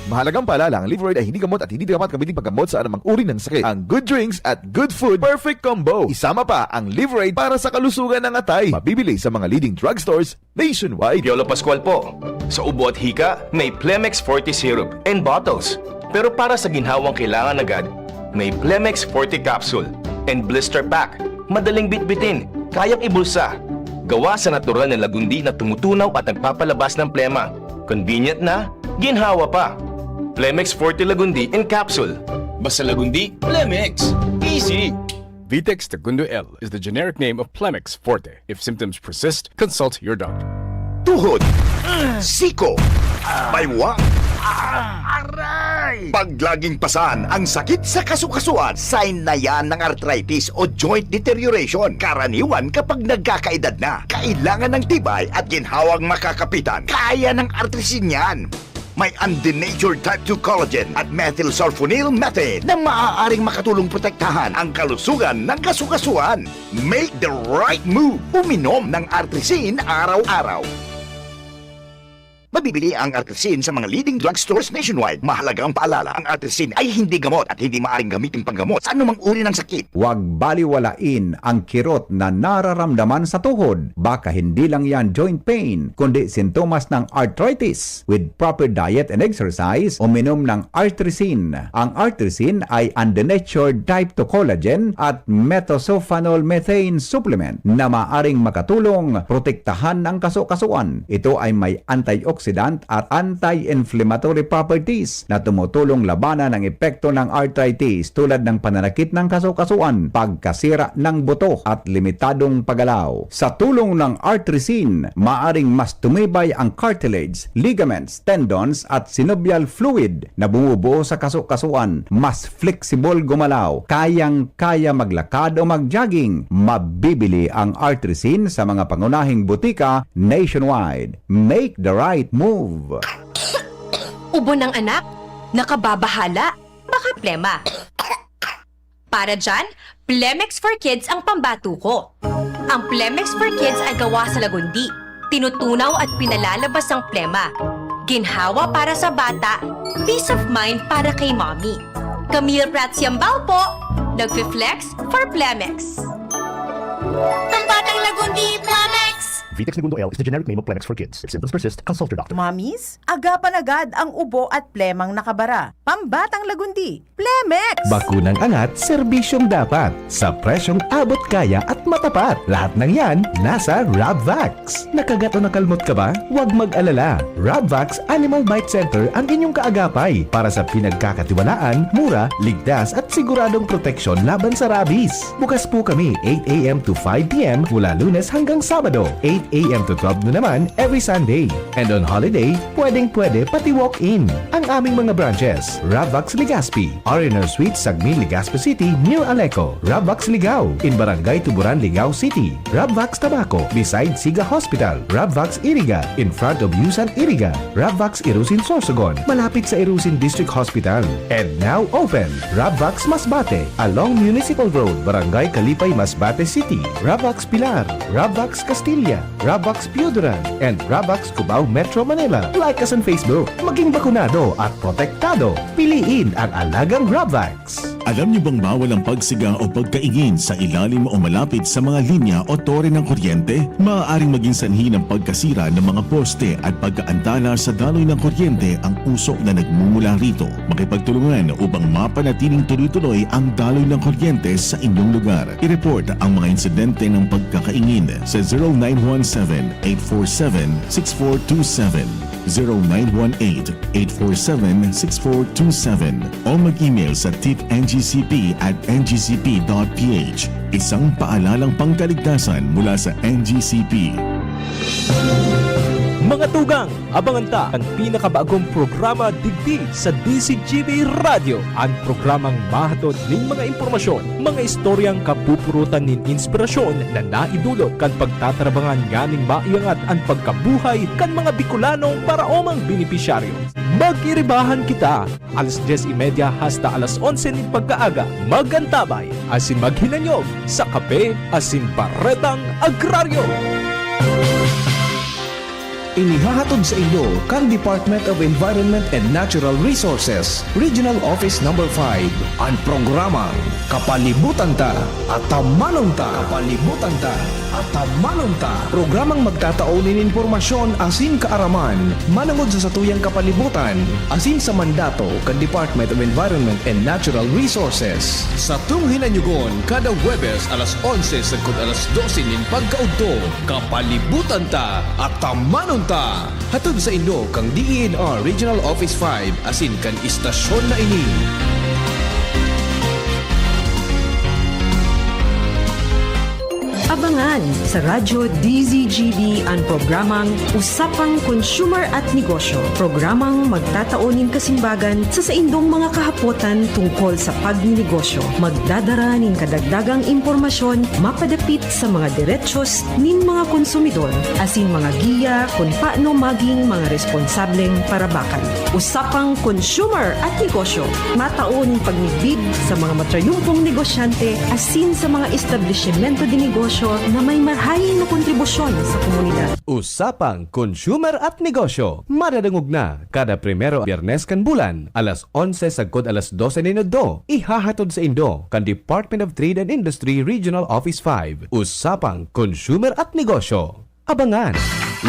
Mahalagang paalala, ang Liverade ay hindi gamot at hindi dapat gamitin paggamot sa anumang uri ng sakit. Ang good drinks at good food, perfect combo. Isama pa ang Liverade para sa kalusugan ng atay. Mabibili sa mga leading drugstores nationwide. Piolo Pascual po. Sa ubo at hika, may Plemex Forte Syrup and bottles. Pero para sa ginhawang kailangan agad, may Plemex Forte Capsule and Blister Pack. Madaling bitbitin, kayang ibulsa. Gawa sa natural na lagundi na tumutunaw at nagpapalabas ng plema. Convenient na, ginhawa pa. Plemex Forte Lagundi in Capsule. Basta Lagundi, Plemex. Easy! Vitex Tagundo L is the generic name of Plemex Forte. If symptoms persist, consult your doctor. Tuhod, siko, baywa, aray! Paglaging pasan ang sakit sa kasukasuan, sign na yan ng arthritis o joint deterioration. Karaniwan kapag nagkakaedad na, kailangan ng tibay at ginhawang makakapitan. Kaya ng Artrisin yan. May undenatured type two collagen at methylsulfonyl methane na maaaring makatulong protektahan ang kalusugan ng kasukasuan. Make the right move. Uminom ng Artrisin araw-araw. Mabibili ang Artrisin sa mga leading drugstores nationwide. Mahalagang paalala, ang Artrisin ay hindi gamot at hindi maaaring gamitin panggamot sa anumang uri ng sakit. Huwag baliwalain ang kirot na nararamdaman sa tuhod. Baka hindi lang yan joint pain, kundi sintomas ng arthritis. With proper diet and exercise, uminom ng Artrisin. Ang Artrisin ay undenatured type two collagen at methylsulfonyl methane supplement na maaring makatulong protektahan ang kasukasuan. Ito ay may antioxidant at anti-inflammatory properties na tumutulong labanan ang epekto ng arthritis tulad ng pananakit ng kasukasuan, pagkasira ng buto at limitadong paggalaw. Sa tulong ng Artrisin, maaring mas tumibay ang cartilage, ligaments, tendons at synovial fluid na bumubuo sa kasukasuan, mas flexible gumalaw, kayang-kaya maglakad o mag-jogging. Mabibili ang Artrisin sa mga pangunahing butika nationwide. Make the right move! Ubo ng anak? Nakababahala? Baka plema? Para dyan, Plemex for Kids ang pambato ko. Ang Plemex for Kids ay gawa sa lagundi. Tinutunaw at pinalalabas ang plema. Ginhawa para sa bata, peace of mind para kay mommy. Camille Prats Yambao po, nagfi-flex for Plemex. Pambatang Lagundi, Plemex! Vitex Negundo L is the generic name of Plemex for kids. If symptoms persist, consult your doctor. Mommies, agapan agad ang ubo at plemang nakabara. Pambatang Lagundi, Plemex! Bakunang angat, serbisyong dapat. Sa presyong abot kaya at matapat. Lahat ng yan, nasa Rabvax. Nakagat o nakalmot ka ba? Huwag mag-alala. Rabvax Animal Bite Center ang inyong kaagapay para sa pinagkakatiwalaan, mura, ligtas at siguradong proteksyon laban sa rabies. Bukas po kami eight a m to five p m mula Lunes hanggang Sabado, eight a m to twelve noon naman every Sunday. And on holiday, pwedeng-pwede pati walk-in. Ang aming mga branches, Rabvax Legazpi, R and R Suite, Sagmin, Legazpi City, near Aleco, Rabvax Ligao, in Barangay Tuburan, Ligao City, Rabvax Tabaco, beside Siga Hospital, Rabvax Iriga, in front of Yusan Iriga, Rabvax Irusin Sorsogon, malapit sa Irusin District Hospital. And now open, Rabvax Masbate, along Municipal Road, Barangay Kalipay, Masbate City, Rabvax Pilar, Rabvax Castilla, Rabvax Pioduran, and Rabvax Cubao, Metro Manila. Like us on Facebook. Maging bakunado at protektado. Piliin ang alagang Rabvax. Alam niyo bang bawal ang pagsiga o pagkaingin sa ilalim o malapit sa mga linya o tore ng kuryente? Maaaring maging sanhi ng pagkasira ng mga poste at pagkaantala sa daloy ng kuryente ang usok na nagmumula rito. Makipagtulungan upang mapanatiling tuloy-tuloy ang daloy ng kuryente sa inyong lugar. I-report ang mga insidente ng pagkakaingin sa zero nine one seven, eight four seven, six four two seven, zero nine one eight, eight four seven, six four two seven, o mag-email sa tip N G C P at N G C P dot P H. Isang paalalang pangkaligtasan mula sa N G C P. Mga tugang, abangan ta an pinakabagong programa digdi sa D Z G B Radyo, an programang mahatod nin mga impormasyon, mga istoryang kapupurutan nin inspirasyon na naidulot kan pagtatarabangan nganing maiangat an pagkabuhay kan mga Bicolanong paraomang benepisyaryo. Mag-iribahan kita, alas dyes y media hasta alas onse nin pagkaaga. Mag-antabay asin maghinanyog sa Kape asin Baretang Agraryo. Inihahatod saindo kan Department of Environment and Natural Resources, Regional Office Number five, an programang Kapalibutan Ta, Atamanon Ta. Kapalibutan Ta, Atamanon Ta. Programang magtatao nin impormasyon asin kaaraman manongod sa satuyang kapalibutan asin sa mandato kan Department of Environment and Natural Resources. Satong hinanyogon kada Huwebes alas onse sagkod alas dose nin pagkaudto. Kapalibutan Ta, Atamanon Ta. Hatod saindo kan D E N R Regional Office five asin kan istasyon na ini. Abangan sa Radyo D Z G B an programang Usapang Consumer at Negosyo, programang magtatao nin kasimbagan sa saindong mga kahapotan tungkol sa pagninegosyo. Magdadara nin kadagdagang impormasyon mapadapit sa mga derechos nin mga konsumidor asin mga giya kun paano maging mga responsableng parabakan. Usapang Consumer at Negosyo, matao nin pagmidbid sa mga matrayumpong negosyante asin sa mga establisimento de negosyo na may marhay na kontribusyon sa komunidad. Usapang Consumer at Negosyo, madadangog na kada primero, Biyernes kan bulan, alas onse sagkod alas dose nin udto. Ihahatod saindo kan Department of Trade and Industry Regional Office five. Usapang Consumer at Negosyo. Abangan!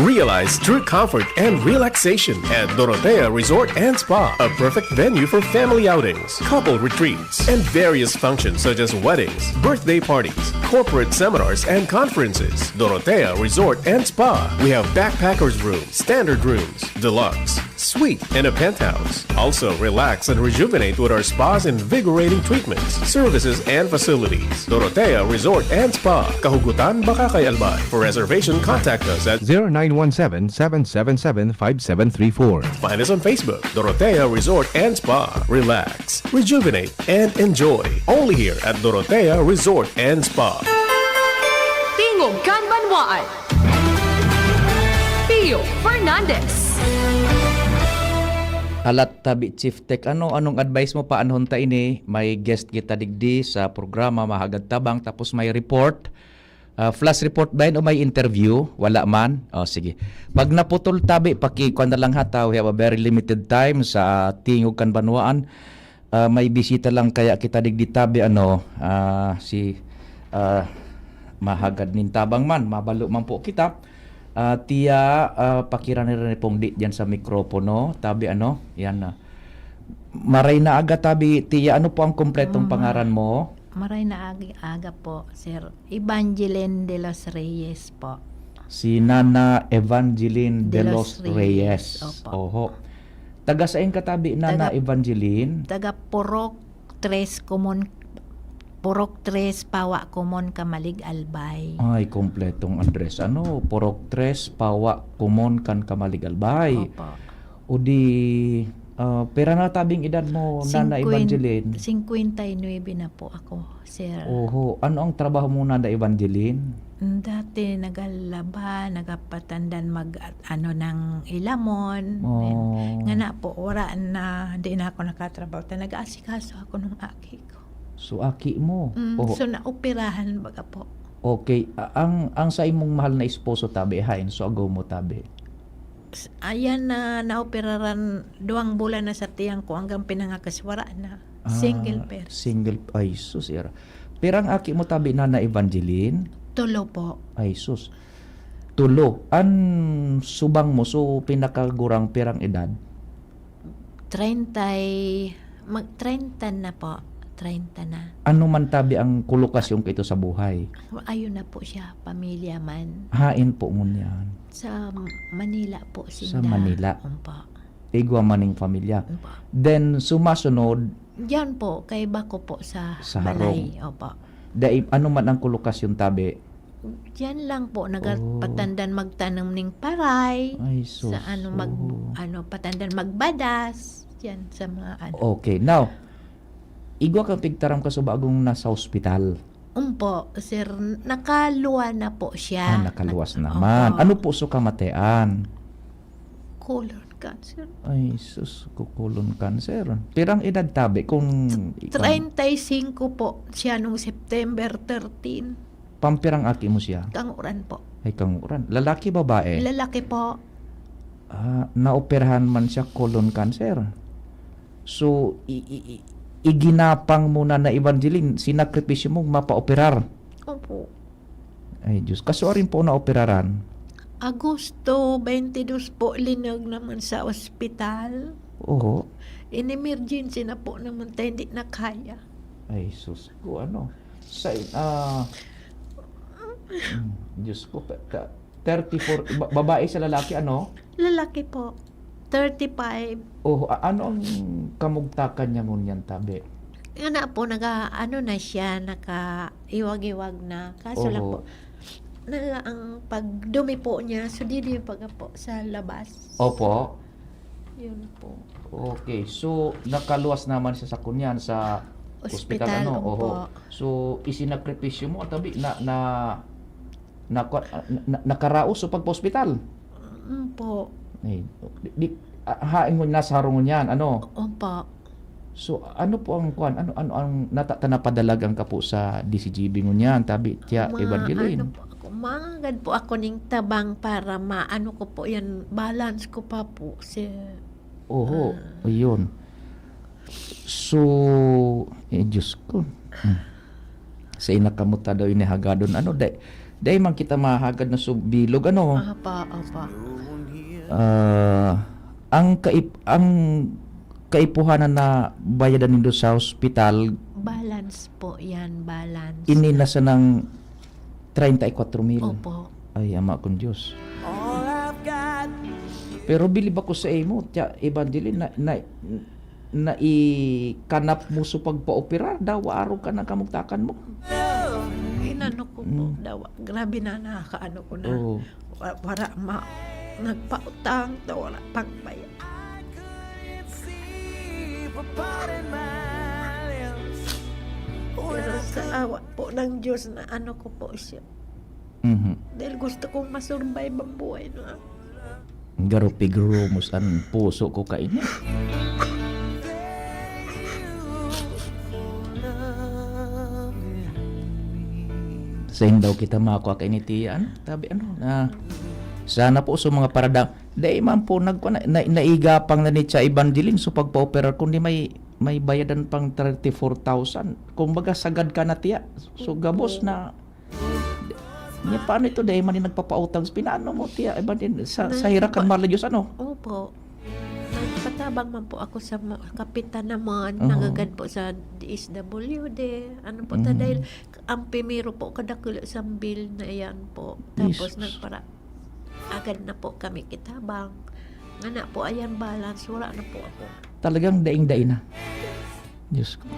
Realize true comfort and relaxation at Dorotea Resort and Spa, a perfect venue for family outings, couple retreats, and various functions such as weddings, birthday parties, corporate seminars, and conferences. Dorotea Resort and Spa. We have backpackers room, standard rooms, deluxe, suite, and a penthouse. Also, relax and rejuvenate with our spa's invigorating treatments, services, and facilities. Dorotea Resort and Spa, Kahugutan, Bacacay, Albay. For reservation, contact us at zero nine one seven, seven seven seven, five seven three four. Find us on Facebook, Dorotea Resort and Spa. Relax, rejuvenate, and enjoy. Only here at Dorotea Resort and Spa. Tingog kan Banwaan. Pio Fernandez. Halat tabi, Chief Tech, ano, anong advice mo, paanhon ta ini? May guest kita digdi sa programa, Mahagad Tabang, tapos may report. Ah, flash report ba yan o may interview? Wala man? O, sige. Pag naputol tabi, paki-, kuwan na lang ha, ta, we have a very limited time sa tingog kan banwaan. Ah, may bisita lang kaya kita digdi tabi, ano, ah, si, ah, mahagad nin tabang man, mabalo man po kita. Ah, tiya, ah, pakirani-rani pong di diyan sa mikropono. Tabi, ano, yan na. Maray na aga, tabi, tiya, ano po ang kompletong Ah, pangaran mo? Maray na agi-, aga po, sir. Evangeline de los Reyes po. Si Nana Evangeline de De los los Reyes. Reyes. Opo. Oho. Taga saan ka, tabi, Nana Taga, Evangeline? Taga Purok tres, Common, Purok tres, Pawa Common, Camalig, Albay. Ay, kompletong address. Ano? Purok tres, Pawa Common, kan Camalig, Albay. Opo. O di, ah, pira na tabing edad mo, Nana Singkwen-, Evangeline? Singkwenta y nuebe na po ako, sir. Oho. Ano ang trabaho mo, Nana Evangeline? Mm, dati nagalaba, nagapatandan mag, ano, ng ilamon. Oh. Ngana po, wala na, di na ako nakatrabaho. Ta nag-aasikaso ako ng aki ko. So, aki mo? Mm, Oho. So, naoperahan baga po. Okay. A-, ang, ang sa imong mahal na esposo, tabi, hain? So, agaw mo, tabi? S-, ayan na, naoperaran, duwang bulan na sa tiyan ko hanggang pinangakas, wala na. Ah, Single parent. single, ay, sus, ira. Pirang aki mo tabi, Nana Evangeline? Tulo po. Ay, sus. Tulo. An subang mo, so, pinakagurang pirang edad? Treinta y-, mag-, treinta na po. Treinta na. Ano man tabi ang kolokasyon kaito sa buhay? Ayun na po siya, pamilya man. Hain po ngunyan? Sa Manila po Sa sinda. Manila. Opo. Igwa man ning pamilya. Opo. Then, sumasunod? Diyan po, kay bako po sa Sa balay. Harong. Opo. Dai, ano man ang kolokasyon tabi? Diyan lang po, Oh. nagapatandan magtanom ning paray. Ay, sus. Sa ano, mag-, Oh. ano, patandan magbadas. Diyan sa mga ano. Okay. Now, igwa kang pigtaram ka so bagong nasa ospital? Umpo, sir, nakaluwa na po siya. Ah, nakaluwas Nag-, naman. opo. Ano po so kamatean? Colon cancer. Ay, sus, ko colon cancer. Pirang edad tabi kung T-, ikan- treinta y cinco po siya nung September thirteen. Pampirang aki mo siya? Kanguran po. Ay, kanguran. Lalaki, babae? Lalaki po. Ah, naoperahan man siya colon cancer. So, i-, i-, i-, iginapang mo na, na Evangeline, sinakripisyo mo mapaoperar. Opo. Ay, Diyos. Kasuarin po naoperaran? Agosto twenty-two po, linag naman sa ospital. Oho. In emergency na po naman tayo, hindi na kaya. Ay, sus ko, ano? Sa, ah, mm, Diyos ko, ka, ka, thirty-four, ba-, babae sa lalaki, ano? Lalaki po. Thirty-five. Oh, a-, ano ang kamugtakan niya ngunyan, tabi? Nga na po, naga, ano na siya, nakaiwag-iwag na. Kaso lang Oho. po, na, ang pagdumi po niya, so di din pag po sa labas. Opo. Yun po. Okay, so nakaluwas naman siya sa kunyan, sa Ospital, ospital, ano? Oho. Opo. So, isinakripisyo mo, tabi, na, na, na, na, na, nakaraos sa pagpa-ospital? Mm po. Eh, di, di, ah, hain mo, nasa harong niyan, ano? Opo. So, ano po ang kwan? Ano, ano ang nata-, ta napadalagan ka po sa D C G B ngunyan, tabi, Tia Ma-, Evangeline? ano po ako, mangagad po ako ning tabang para maano ko po yan, balance ko pa po, sir. Oho, Ah. ayun. So, eh, Diyos ko. Hmm. Sa ina kamo ta daw ini hagadon, ano, dai, dai man kita mahagad na sub-, bilog, ano? Apa, apa. Ah, ang kaip-, ang kaipuhanan na bayadan nindo sa ospital, Balance po yan, balance. ini na sanang treinta y cuatro mil. Opo. Ay, Ama kong Diyos. Pero bilib ako sa imo, Tia Evangeline, na, na, naikanap mo sa pagpaopera, dawa arog ka ng kamugtakan mo. Inano ko po, Mm. dawa, grabe na, nakakaano ko na. Oo. Wa-, wala ma-, nagpautang, ta wala pang bayad. Pero sa awa po ng Diyos na ano ko po siya. Mhm. Dahil gusto kong ma-survive ang buhay na. Garo pigrumos ang puso ko kaini. Sain daw kita makakua kaini, tiya, ano? Tabi, ano, na, sana po sa mga parada, dai man po nagkua na, na, naigapang na ni Tia Evangeline, so pagpa-operar, kundi may, may bayadan pang thirty-four thousand. Kumbaga, sagad ka na, tiya. So, gabos na. Niya, paano ito? Dai man yung nagpapautang. Pinaano mo, tiya Evangeline? Sa, sa hirakan, mahal na Diyos, ano? Opo. Nagpatabang man po ako sa ma-, kapitan naman, Oo. Nagagad po sa D S W D. Ano po, ta, Mhm. dahil ang pimiro po, kadakula sa bill na yan po. Tapos Jesus. Nagpara-, agad na po kami kitabang. Ngana po, ayan balance, wala na po ako. Talagang daing-daing na. Diyos ko.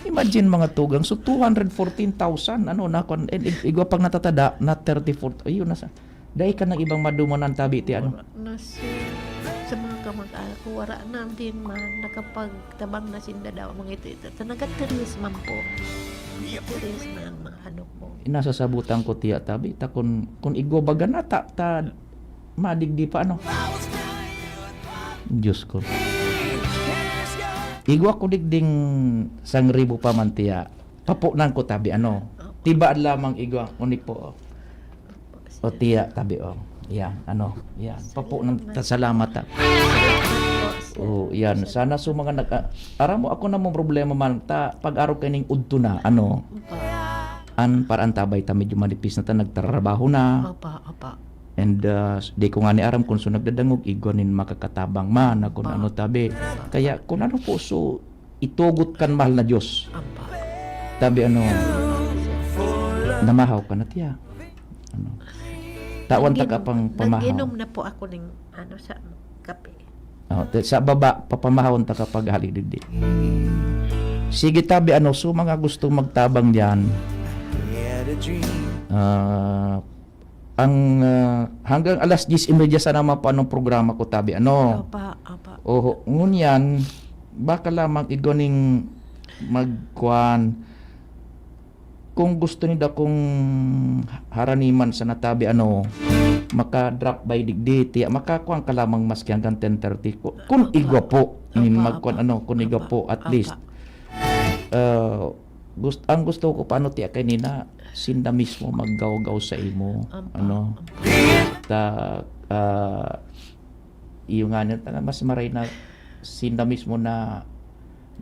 Imagine, mga tugang, so two hundred fourteen thousand, ano, na, kwan, and ig-, igwa pang natatada, na thirty-four, ayun, nasa, dai ka ng ibang madumanan, tabi, ti, ano? Wala na si, sa mga kamag-anak ko, wala na din man, nakapagtabang na sinda daw, mga ito, ito. Ito, nagatiris man po. Nagatiris na ang mga ano ko. Inasasabutan ko, tiya, tabi, ta, kun, kun igwa baga na, ta, ta, madigdi pa, ano? Diyos ko. Igwa ko digding sangribo pa man, tiya. Papunan ko, tabi, ano? Opo. Tibaad lamang igwa, unik po, oh. Opo, sir. O, tiya, tabi, oh. Yan, ano? Yan. Papunan, Salamat. ta-, salamat, ta. Opo, sir. Oh, yan. Salamat. Sana sa mga nag-, ah, aram mo, ako na mong problema man, ta, pag-araw kaining udto na, ano? Opo. An, para an tabay ta, medyo manipis na ta, nagtratrabaho na. Opo, opo. And, ah, di ko ngani aram kung so nagdadangog, igwa nin makakatabang man, na kung Opo. ano, tabi. Opo. Kaya, kung ano po, so, itugot kan mahal na Diyos. Ampa. Tabi, ano, namahaw ka na, tiya. Ano? Tawan ta ka Nag-inom, pang pamahaw. Nag-inom na po ako ng, ano, sa kape. Oh, te-, sa baba, papamahawon ta ka pag hali digdi. Sige, tabi, ano, so mga gustong magtabang diyan. Ah, ang, ah, hanggang alas diyes y media sana mapaano ang programa ko, tabi, ano? Apa, apa. Oho, ngunyan, baka lamang igwa ning magkuan. Kung gusto ninda kung haraniman sana, tabi, ano, maka-drop by digdi, tiya, makakuan ka lamang maski hanggang ten thirty. Ku-, kun Apa. igwa po, nin Apa, magkuan, apa, ano, kun igwa apa, po, at apa. least. Ah, gust-, ang gusto ko pa, ano, tiya, kanina, sinda mismo maggawgaw sa imo, Apa, ano. apa. Ta, ah, iyo nga niya, ta, mas maray na sinda mismo na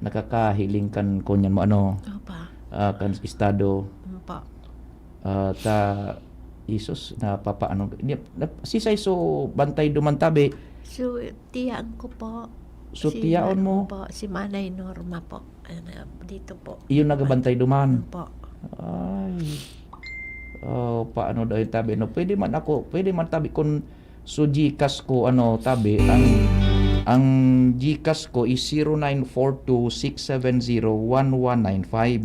nakakahiling kan kunyan mo, ano, Apa. ah, kan estado. Apa. Ah, ta, Jesus, napapaano, di, na, sisay so bantay duman, tabi? So, tiyaan ko po. So, Si tiyaon na-, mo? po, si Manay Norma po. Ano, dito po. Iyon nagabantay duman? Opo. Ay. Oh, paano daw yung tabi, no? Pwede man ako, pwede man tabi kung so GCash ko, ano, tabi, ang, ang GCash ko is zero nine four two six seven zero one one nine five.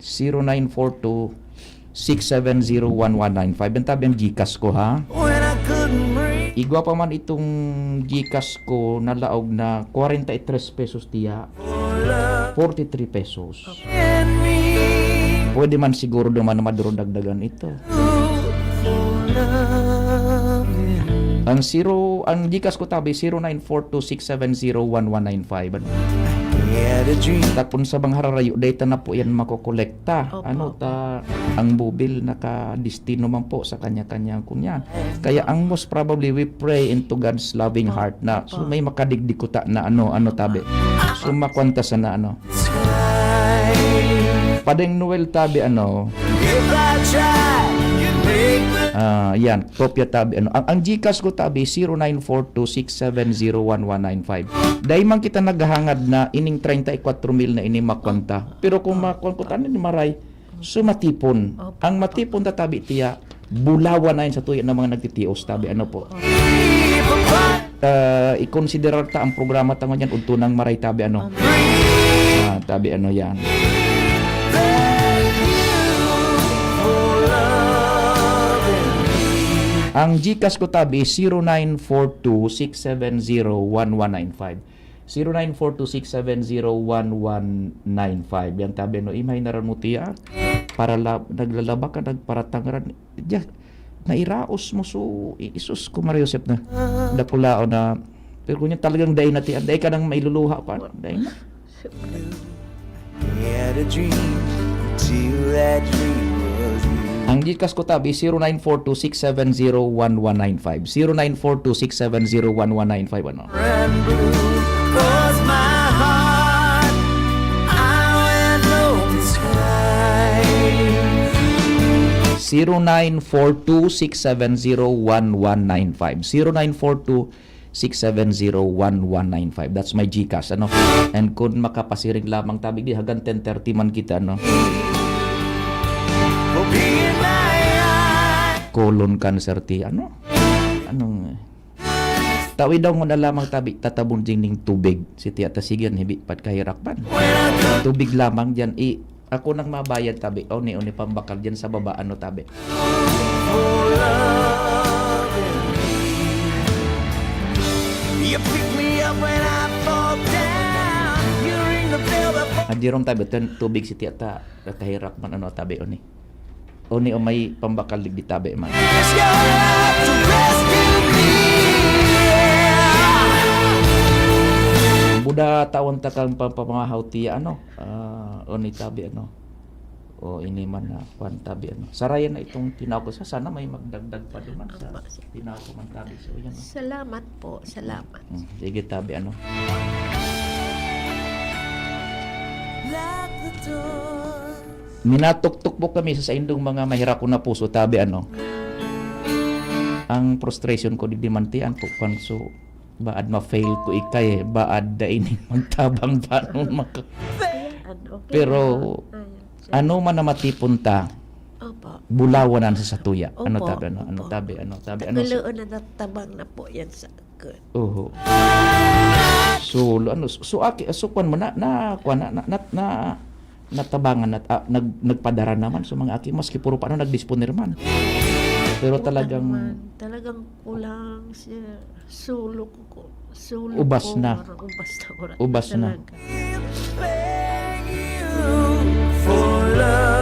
Zero nine four two six seven zero one one nine five. Ang tabi ang GCash ko, ha? Igwa pa man itong GCash ko na laog na kwarenta y tres pesos, tiya. Forty-three pesos. Pwede man siguro duman na maduro dagdagan ito. Ang zero, ang GCash ko, tabi, zero nine four two six seven zero one one nine five. Ano? Tapon sa mga hararayo, data na po yan makokolekta. Opo. Ano ta, ang bubil nakadestino man po sa kanya-kanyang kunya. Kaya ang most probably, we pray into God's loving Opo. heart na. So, Opo. may makadigdi kuta na ano, ano, tabi. Opo. So, makwanta sana, ano. Padeng Noel, tabi, ano. Ah, yan. Kopya, tabi, ano. Ang, ang GCash ko, tabi, zero nine four two six seven zero one one nine five. Dai man kita naghahangad na ining treinta y cuatro mil na ini makwanta. Pero kung makwanta ko, tanan ni maray, so matipon. Opo. Ang matipon ta, tabi, tiya, bulawan na yun sa tuya ng mga nagtitios, tabi, ano po. Opo. Ah, ikonsiderar ta ang programa ta ngunyan, udto nang maray, tabi, ano. Opo. Ah, tabi, ano, yan. Ang GCash ko, tabi, zero nine four two six seven zero one one nine five. Zero nine four two six seven zero one one nine five. Yan, tabi, no, imahe na ran mo, tiya. Para la-, naglalaba ka, nagparatang ran. Diya, nairaos mo, so, i-, isus ko, Maria Josep na. Dakulaon na. Pero kung yan talagang dai na, tiya, dai ka nang mailuluha pa. Dai na. He had a dream. Till that dream was you. Ang Gcash ko, tabi, zero nine four two six seven zero one one nine five. Zero nine four two six seven zero one one nine five, ano? And blue, 'cause my heart, I went open sky. Zero nine four two six seven zero one one nine five. Zero nine four two six seven zero one one nine five. That's my Gcash, ano? And kung makapasiring lamang, tabi, di, hagan ten thirty man kita, no? Colon cancer ti, ano? Anong, tawi daw ngon na lamang, tabi, tatabon ding ning tubig. Si Tia ta, sige, hibi, pat kahirak man. Tubig lamang diyan, i-, ako nang mabayad, tabi. Oni, oni, pambakal diyan sa baba, ano, tabi. You pick me up when I fall down. You ring the bell that Ang Jerome, tabi, tan-, tubig si Tia ta, kahirak man, ano, tabi, oni. Oni, o may pambakal digdi, tabi, man. It's your love to rescue me, yeah. Buda tawon ta kang pampamahaw, Tia, ano? Ah, oni, tabi, ano? O, ini man na, kwan, tabi, ano? Sarayan na itong tinaw ko sa, sana may magdagdag pa duman sa Apa, sa tinaw ko man, tabi. So, yan, oh. Salamat po, salamat. Mm, sige, tabi, ano? Lock the doors. Minatuktok po kami sa saindong mga mahirak ko na puso, tabi, ano? Ang frustration ko, di, di man tiyan po, kwan, so, baad ma-fail ko ikay, eh. Baad da ini magtabang pa nun maka- Ayan, okay Pero, na. Ayan, sir. Ano man na matipon ta, Opo. bulawanan sa satuya. Ano Opo, tabi, ano? Ano opo. tabi, ano tabi, ano? Taguloon na natabang na po yan sa akin. Oho. So, lo-, ano, so, so, aki-, so, kwan mo, na, na, kwan, na, na, na, na, natabangan at, ah, nag-, nagpadara naman sa mga aki, maski puro pa, ano, nagdisponer man. Pero Kulang talagang man. Talagang kulang siya. Sulo ko, ko. Sulo Ubas ko, na. Parang ubas na, wala Ubas na. talaga.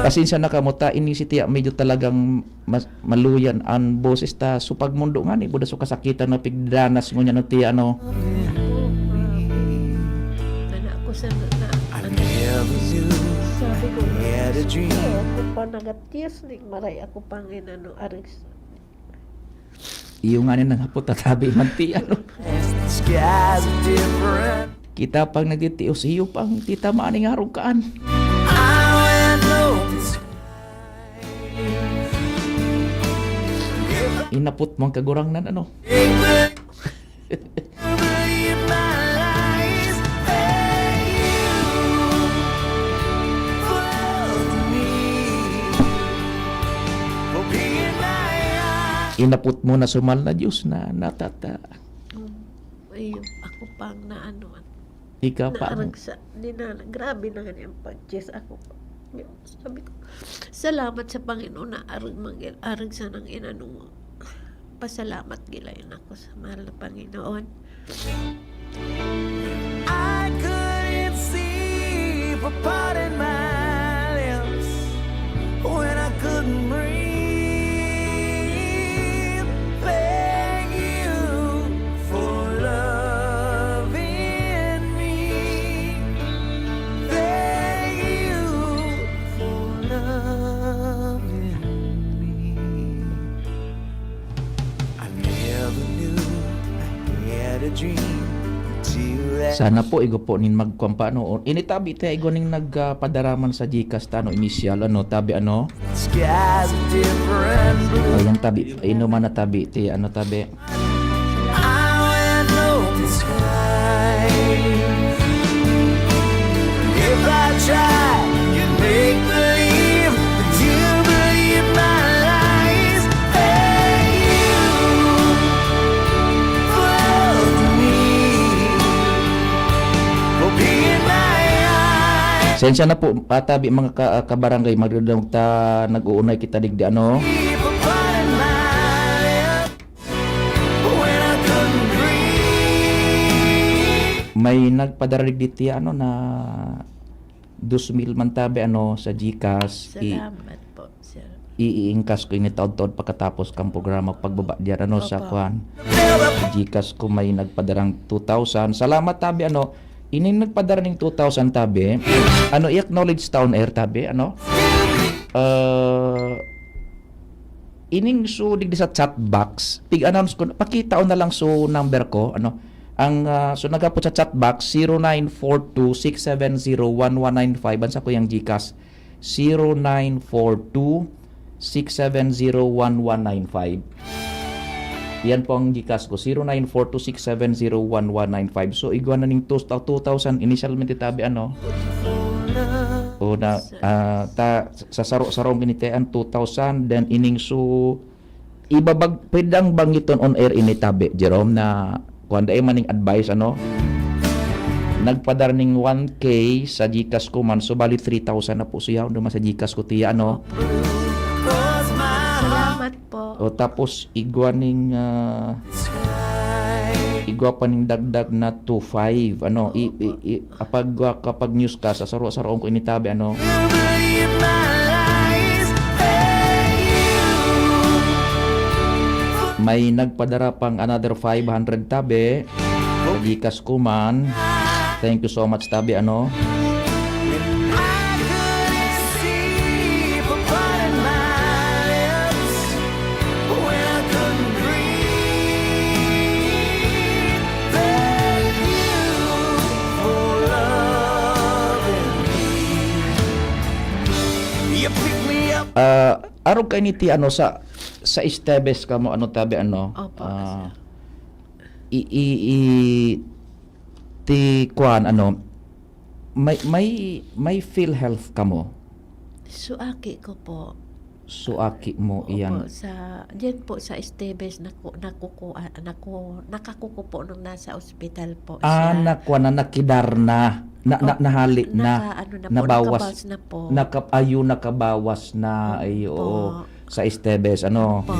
Pasensya na kamo ta, ini si Tia, medyo talagang mas, maluyan an boses ta. So, pagmundo ngani, buda so kasakitan na pigdanas ngunyan no, Tia, ano? Anak ko sa na, I ano, never knew sabi ko, I had a dream. "Ako pa nagatiyas ni maray, ako pang inano, aris." Iyo nga ni nanghapot, tatabi man ti, ano? The skies are different. Kita pang nagtitios, iyo pang titamaan ning arog kaan. I went open sky. Inapot mo ang kagurangnan, ano? Big Bang. Inapot mo na sumal na Diyos na natata. Um, ayun, ako pang naano, Ika pa. Naarag sa, di na, grabe na nga niyang pag-chest ako. Sabi ko, "Salamat sa Panginoon na arag manggil, arag sa nang inano mo." Pasalamat gilayon ako sa mahal na Panginoon. I couldn't see for part in my lips when I couldn't breathe. Thank you for loving me. Thank you for loving me. I never knew I had a dream until that Sana po, igo po nin magkuwan pa, ano, o, ini tabi ta, igo ning nag, ah, padaraman sa Gcash ta, ano, initial, ano, tabi, ano? Skies are different blue. O, yan tabi, inuman na tabi, ti, ano, tabi? I went open sky. If I tried, you'd make believe that you believe my lies. Hey, you, follow me. Open my eyes. Sensya na po, ah, tabi, mga ka-, ah, kabarangay, magdadamog ta, nag-uunay kita digdi, ano? Open my eyes. May nagpadara digdi, ano, na dos mil man tabi, ano, sa Gcash. I-, Salamat po, sir. Iiingkas ko ini taod-taod pagkatapos kang programa pagbaba diyan, ano, sa Opo. kwan. Gcash ko may nagpadarang two thousand. Salamat tabi, ano, ining nagpadara ning two thousand tabi. Ano, i-acknowledge ta on air tabi, ano? Ah, ining so digdi sa chat box, pig-announce ko, pakita ko na lang so number ko, ano. Ang, ah, so nagapot sa chat box, zero nine four two six seven zero one one nine five, ang sakuyang GCash, zero nine four two six seven zero one one nine five. Yan po ang GCash ko, zero nine four two six seven zero one one nine five. So, igwa na ning two, two thousand, initialmente tabi, ano? O na, ah, ta, sa saro-sarong ginitean, two thousand, then ining su-, ibabag-, pwede ang bangiton on air ini tabi, Jerome, na kuwan, dai man ning advice, ano? Nagpadara ning one K sa GCash ko man, so bali three thousand na po siya, duman sa GCash ko, tiya, ano? Salamat po. O tapos, igwa ning, ah, igwa pa ning dagdag na two five, ano? I, i, i, kapag, ah, kapag news ka, sa saro-saroon ko initabi, ano? May nagpadara pang another five hundred tabi. Sa GCash ko man. Thank you so much, tabi, ano? Ah, arog kaini ti ano sa, sa Esteves kamo, ano, tabi, ano? Opo, Ah, sir. i, i, i, ti kuan, ano, may, may, may PhilHealth kamo? So, aki ko po. So, aki mo Opo, iyan. Sa, diyan po sa Esteves, naku, nakukuha, naku, nakakuko po nung nasa ospital po Ah, siya. nakuha na, nakidar na. Na, na, Opo, nahali na. naka, ano na po, Nabawas. Nakabawas na po. Nakap-, ayo, nakabawas na. Ay, Opo. Oo. Sa Esteves, ano? Opo.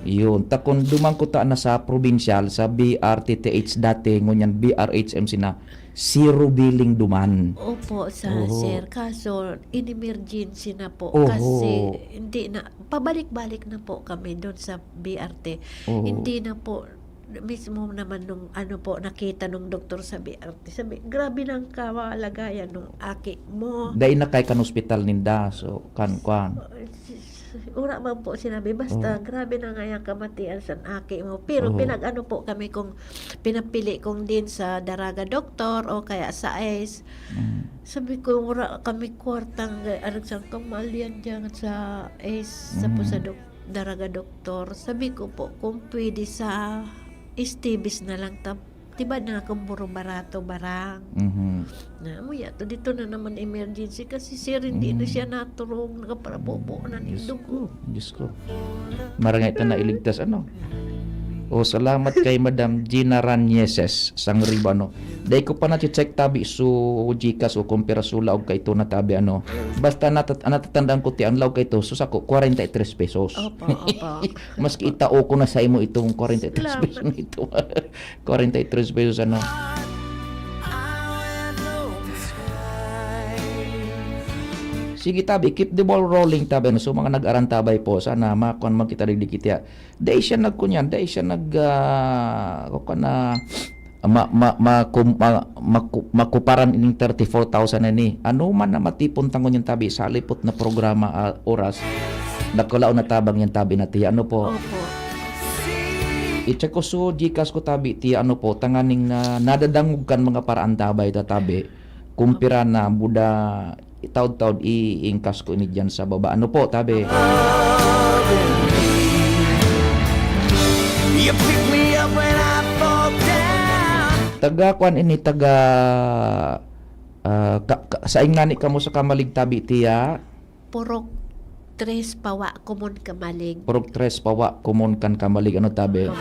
Yun. Ta kung duman ko ta na sa probinsyal, sa B R T T H dati, ngunyan B R H M C na, zero billing duman. Opo, sa Oho. sir. Kaso, in-emergency na po. Oho. Kasi, hindi na, pabalik-balik na po kami doon sa B R T. Oho. Hindi na po, mismo naman nung ano po, nakita nung doktor sa B R T. Sabi, grabe nang kalagayan nung aki mo. Dai na kay kan ospital ninda. So, kan, kwan. Wala man po sinabi, basta Oh. grabe na nga yung kamatian sa aki mo. Pero Oh. pinag-ano po kami kung pinapili kung din sa Daraga Doktor o kaya sa ACE. Mm. Sabi ko, wala kami kwartang, ano, sa kamal yan dyan sa ACE, sa po sa Mm. dok-, Daraga Doktor. Sabi ko po, kung pwede sa Esteves na lang, tab-, diba na kung buro barato barang. Mhm. Na, muya to, dito na naman emergency kasi sir, hindi na Mm. siya naturog, nakaparabobo na ning Diyos dugo. ko, Diyos ko. Marangay ta na iligtas, ano? O, salamat kay Madam Gina Ranieses, Sangriba, ano? Dai ko pa na-check tabi so GCash o kumpira so laog kaito na tabi, ano? Basta natat-, natatandaan ko ti ang laog kaito, so sako, kwarenta y tres pesos. Opo, opo. Maski itao ko na sa imo itong kwarenta y tres pesos Salamat. na ito. Kwarenta y tres pesos, ano? Sige, tabi, keep the ball rolling, tabi, ano? So, mga nag-arantabay po, sana makuan man kita digdi kitiya. Dai siya nagkunyan, dai siya nag, ah, kuwan na, ma-, ma-, makum-, ma-, maku-, makuparan ining thirty-four thousand na ni. Ano man na matipon ta ngunyan, tabi, sa lipot na programa, ah, oras, dakulaon na tabang yan, tabi, na tiya. Ano po? Opo. I-check ko so GCash ko, tabi, ti ano po, tanganing na nadadangog kan mga paraantabay ta, tabi. Kumpira na, buda, itaod-taod, i-ingkas ko ini dyan sa baba. Ano po, tabi? You pick me up when I fall down. Taga, kwan ini, taga, ah, ka, ka, saing ngani kamo sa Camalig, tabi, tiya? Purok tres, Pawa, Common, Camalig. Purok tres, Pawa, Common kan Camalig. Ano, tabi?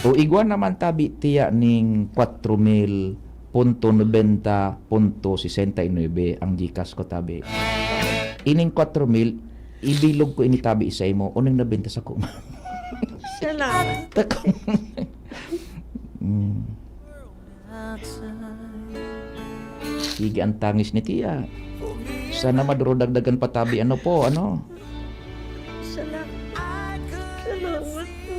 O igwa naman, tabi, tiya ning kwatro mil punto nobenta punto sesenta y nuebe ang GCash ko, tabi. Ining kwatro mil, ibilog ko ini, tabi, sa imo. Unang nabenta sa kuma. Salamat. Tako. Mm. Sige, ang tangis ni tiya. Sana maduro dagdagan pa, tabi. Ano po, ano? Salamat. Salamat po.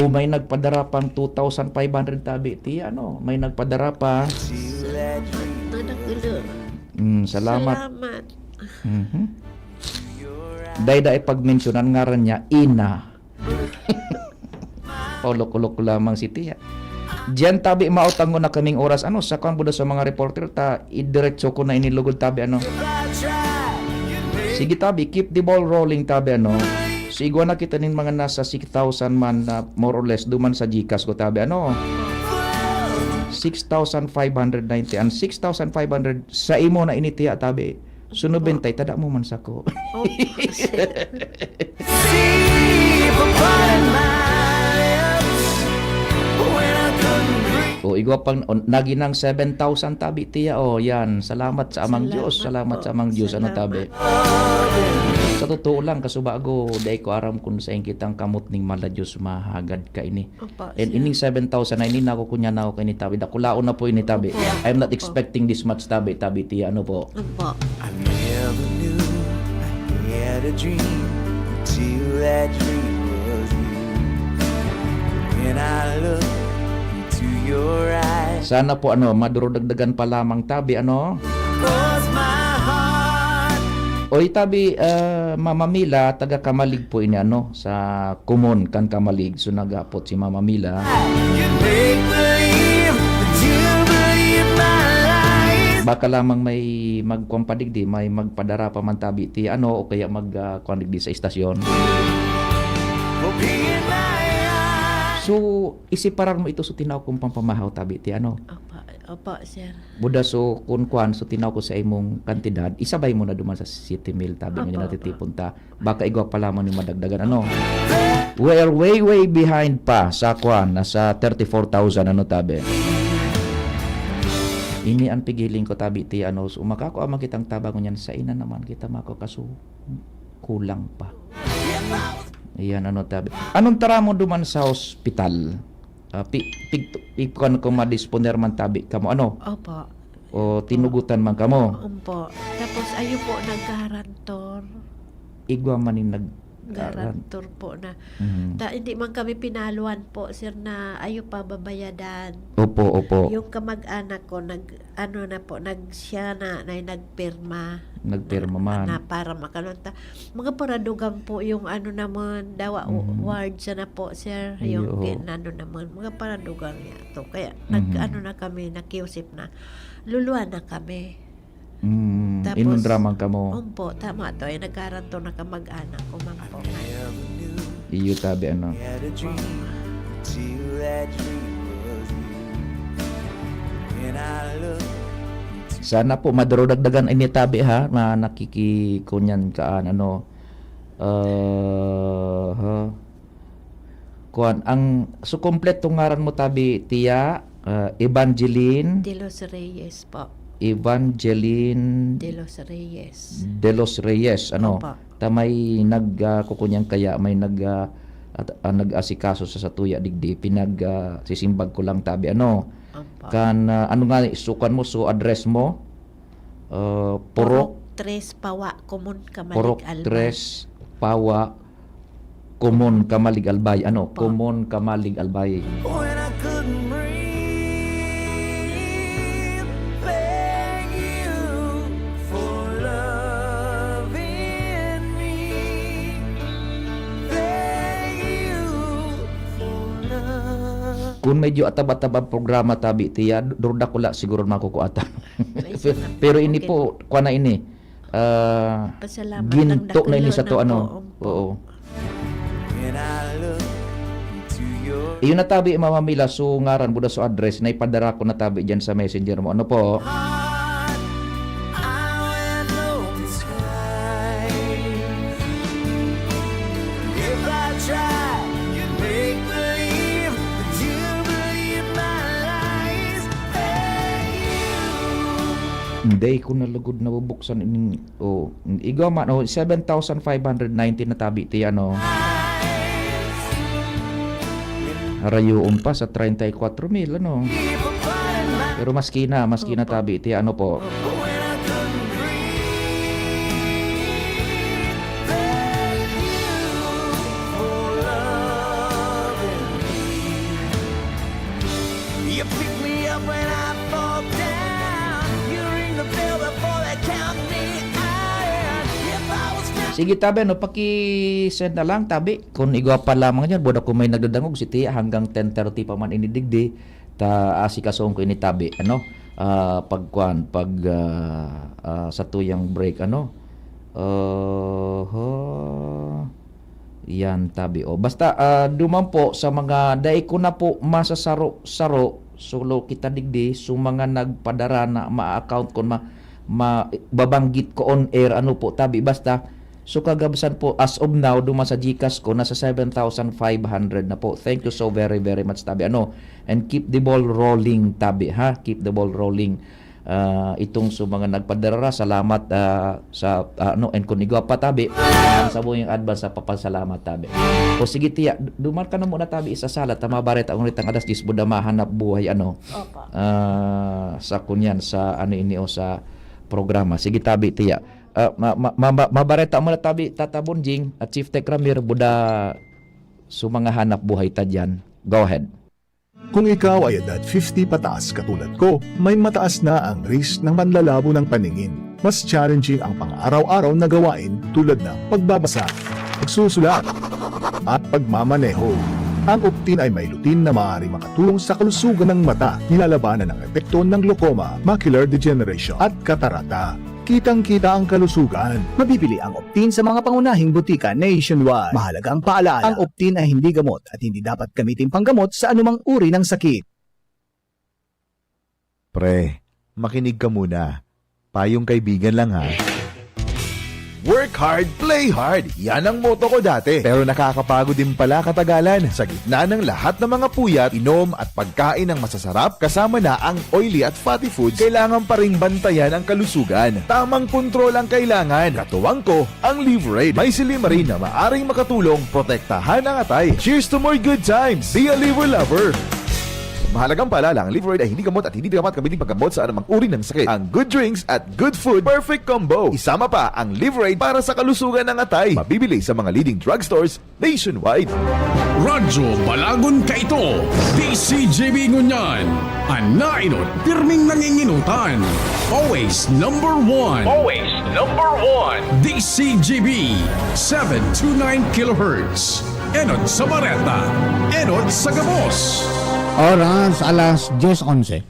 May nagpadara pang two thousand five hundred tabi, ti ano, may nagpadara pa. Salamat, nadakulo. Mm, salamat. Salamat. Mhm. Dai-dai pagmensyonan ngaran niya, Ina. Olok-olok ko lamang si Tia. Diyan tabi, mautang mo na kaming oras. Ano, sa kwan, buda sa mga reporter, ta, idiretso ko na inilugod tabi, ano. Sige tabi, keep the ball rolling tabi, ano. So, igwa na kita nin mga nasa six thousand man na more or less duman sa GCash ko tabi, ano. Six thousand five hundred ninety and six thousand five hundred sa imo na ini, Tia, tabi. So, nobenta, tada mo man sako. Opo, sir. O, igwa pang, o, naging nang seven thousand tabi, Tia. O, yan. Salamat sa Amang Diyos. Salamat po. Salamat sa Amang Diyos. Ano, tabi? Salamat. Sa totoo lang, kasubago, dai ko aram kung sain kitang kamot ning mala Diyos mahagad kaini. Opo, sir. And ining seven thousand na ini, nakukunya na ako kaini, tabi. Dakulaon na po ini, tabi. Opo. I'm not expecting this much, tabi, tabi, Tia. Ano po? Opo. I never knew I had a dream until that dream was you. When I look into your eyes. Sana po, ano, maduro-dagdagan pa lamang, tabi, ano? Cause my heart. Oy, tabi, ah, Mama Mila, taga Camalig po ini, ano, sa Kumon kan Camalig. So, nagapot si Mama Mila. You make believe that you believe my lies. Baka lamang may magkuwan pa digdi, may magpadara pa man tabi ti ano, o kaya mag, ah, kuwan digdi sa istasyon. Open my eyes. So, isiparar mo ito sa tinao kong pampamahaw tabi ti ano? Opo, opo, sir. Buda, so, kun kuwan, so, tinao ko sa imong kantidad, isabay mo na duman sa siyete mil tabi nga natitipon ta. Opo, opo. Baka igwa pa lamang ni madagdagan, ano? We are way, way behind pa sa kwan, nasa thirty-four thousand, ano, tabi. Ini an pigiling ko, tabi, ti, ano, so, makakua man kitang tabang ngunyan, sain na naman kita makakaso, kulang pa. Ayan, ano, tabi. Anong tara mo duman sa hospital? Ah, pi-, pig-, pi-, kuwan ko, madisponer man tabi kamo, ano? Opo. O tinugutan man kamo? Opo. Tapos, ayo po, nag-guarantor. Igwa man nin nag-, Guarantor po na. Mhm. Ta-, hindi man kami pinaluan po, sir, na ayo pa babayadan. Opo, opo. Yung kamag-anak ko, nag-, ano na po, nag-, siya na, na yung nagpirma. Nagpirma man. Na, na para makalon ta. Mga paradugang po yung ano naman, dawa o Mhm. ward siya na po, sir. Ay, Yung oo. kin-, ano naman, mga paradugang niya to. Kaya nag-, Mhm. ano na kami, nakiusip na. Luluan na kami. Mm, Tapos, inundraman kamo. Opo, tama to. Ay, nagkaranto na kamag-anak ko man po. Iyo, tabi, ano. Sana po, maduro-dagdagan ini, tabi, ha, na nakikikunyan ka, ano. Ah, ha. Kuwan, ang, so, kompleto ngaran mo, tabi, Tia, ah, Evangeline De Los Reyes po. Evangeline De Los Reyes. De Los Reyes, ano? Opo. Ta may nag, ah, kukunyan kaya, may nag, ah, at, ah, nag-asikaso sa satuya digdi, pinag, ah, sisimbag ko lang tabi, ano? Opo. Kan, ah, ano nga, sukan mo, so address mo? Ah, Purok Purok Tres, Pawa, Common, Camalig, Purok Albay. Tres, Pawa, Common, Camalig, Albay. Ano? Opo. Common, Camalig, Albay. When I couldn't breathe, thank you for loving me. Thank you for love- Kung medyo atab-atab ang programa, tabi, Tia, durda ko la siguro makukuha ta. Ay, salamat. Pero ini Okay. po, kuwan na ini. Ah, Pasalamat ginto lang na ini na sa to, kulang ano? po, opo. Oo. When I look into your Iyo na tabi, Mama Mila, so ngaran, buda so address, na ipadara ko na tabi dyan sa messenger mo. Ano po? Heart, I will know it's right. If I try, you make believe that you believe my lies. Hey, you. Hindi ko na lugod nabubuksan ining Oh, igwa man, oh, seven thousand five hundred ninety na tabi ti, ano. Harayoon pa sa treinta y cuatro mil, ano. Pero maski na, maski na Opo. tabi ti, ano po. Opo. Sige, tabi, ano, paki-send na lang, tabi. Kun igwa pa lamang dyan, buda kung may nagdadangog, si Tia hanggang ten thirty pa man ini digdi, ta asikasuon ko ini, tabi, ano, ah, pagkuan, pag, ah, ah, sa tuyang break, ano. Oho. Yan, tabi. O, basta, ah, duman po sa mga, dai ko na po masasaro-saro, solo kita digdi, so mga nagpadara na ma-account ko, ma-, ma-, babanggit ko on air, ano po, tabi. Basta, so kagabsan po, as of now, duman sa GCash ko, nasa seven thousand five hundred na po. Thank you so very, very much, tabi. Ano, and keep the ball rolling, tabi, ha? Keep the ball rolling. Ah, itong sa mga nagpadara, salamat, ah, sa, ah, ano, and kun igwa pa, tabi, ang sabong advance sa papasalamat, tabi. O sige, Tia, d-, duman ka na muna, tabi, isa sala, ta mabareta, ang ulit ang alas diyes, buda mahanap buhay, ano, Opo. ah, sa kunyan, sa ano ini o sa programa. Sige, tabi, Tia. Ah, ma-, ma-, ma-, ma-, mabareta muna, tabi, Tata Bonjing at Chief Tech Ramir, buda sa mga hanap buhay ta dyan. Go ahead. Kung ikaw ay edad fifty pataas katulad ko, may mataas na ang risk ng panlalabo ng paningin. Mas challenging ang pang-araw-araw na gawain tulad ng pagbabasa, pagsusulat, at pagmamaneho. Ang Optin ay may lutein na maaaring makatulong sa kalusugan ng mata, nilalabanan ang epekto ng glaucoma, macular degeneration, at katarata. Kitang-kita ang kalusugan. Mabibili ang Optin sa mga pangunahing butika nationwide. Mahalagang paalala, ang Optin ay hindi gamot at hindi dapat gamitin panggamot sa anumang uri ng sakit. Pre, makinig ka muna. Payong kaibigan lang ha. Work hard, play hard. Yan ang motto ko dati. Pero nakakapagod din pala katagalan. Sa gitna ng lahat ng mga puyat, inom at pagkain ng masasarap, kasama na ang oily at fatty foods, kailangan pa ring bantayan ang kalusugan. Tamang kontrol ang kailangan. Katuwang ko, ang Liveraid. May silymarin na maaring makatulong protektahan ang atay. Cheers to more good times! Be a Liver Lover! Mahalagang paalala, ang Liveraid ay hindi gamot at hindi dapat gamitin paggamot sa anumang uri ng sakit. Ang good drinks at good food, perfect combo. Isama pa ang Liveraid para sa kalusugan ng atay. Mabibili sa mga leading drugstores nationwide. Radyo Balagon Kaito, D C G B Ngunyan, an naenot pirming nanginginutan. Always number one. Always number one. D C G B, seven two nine kilohertz. Enot sa Bareta, enot sa Gabos. Oras, alas diyes onse.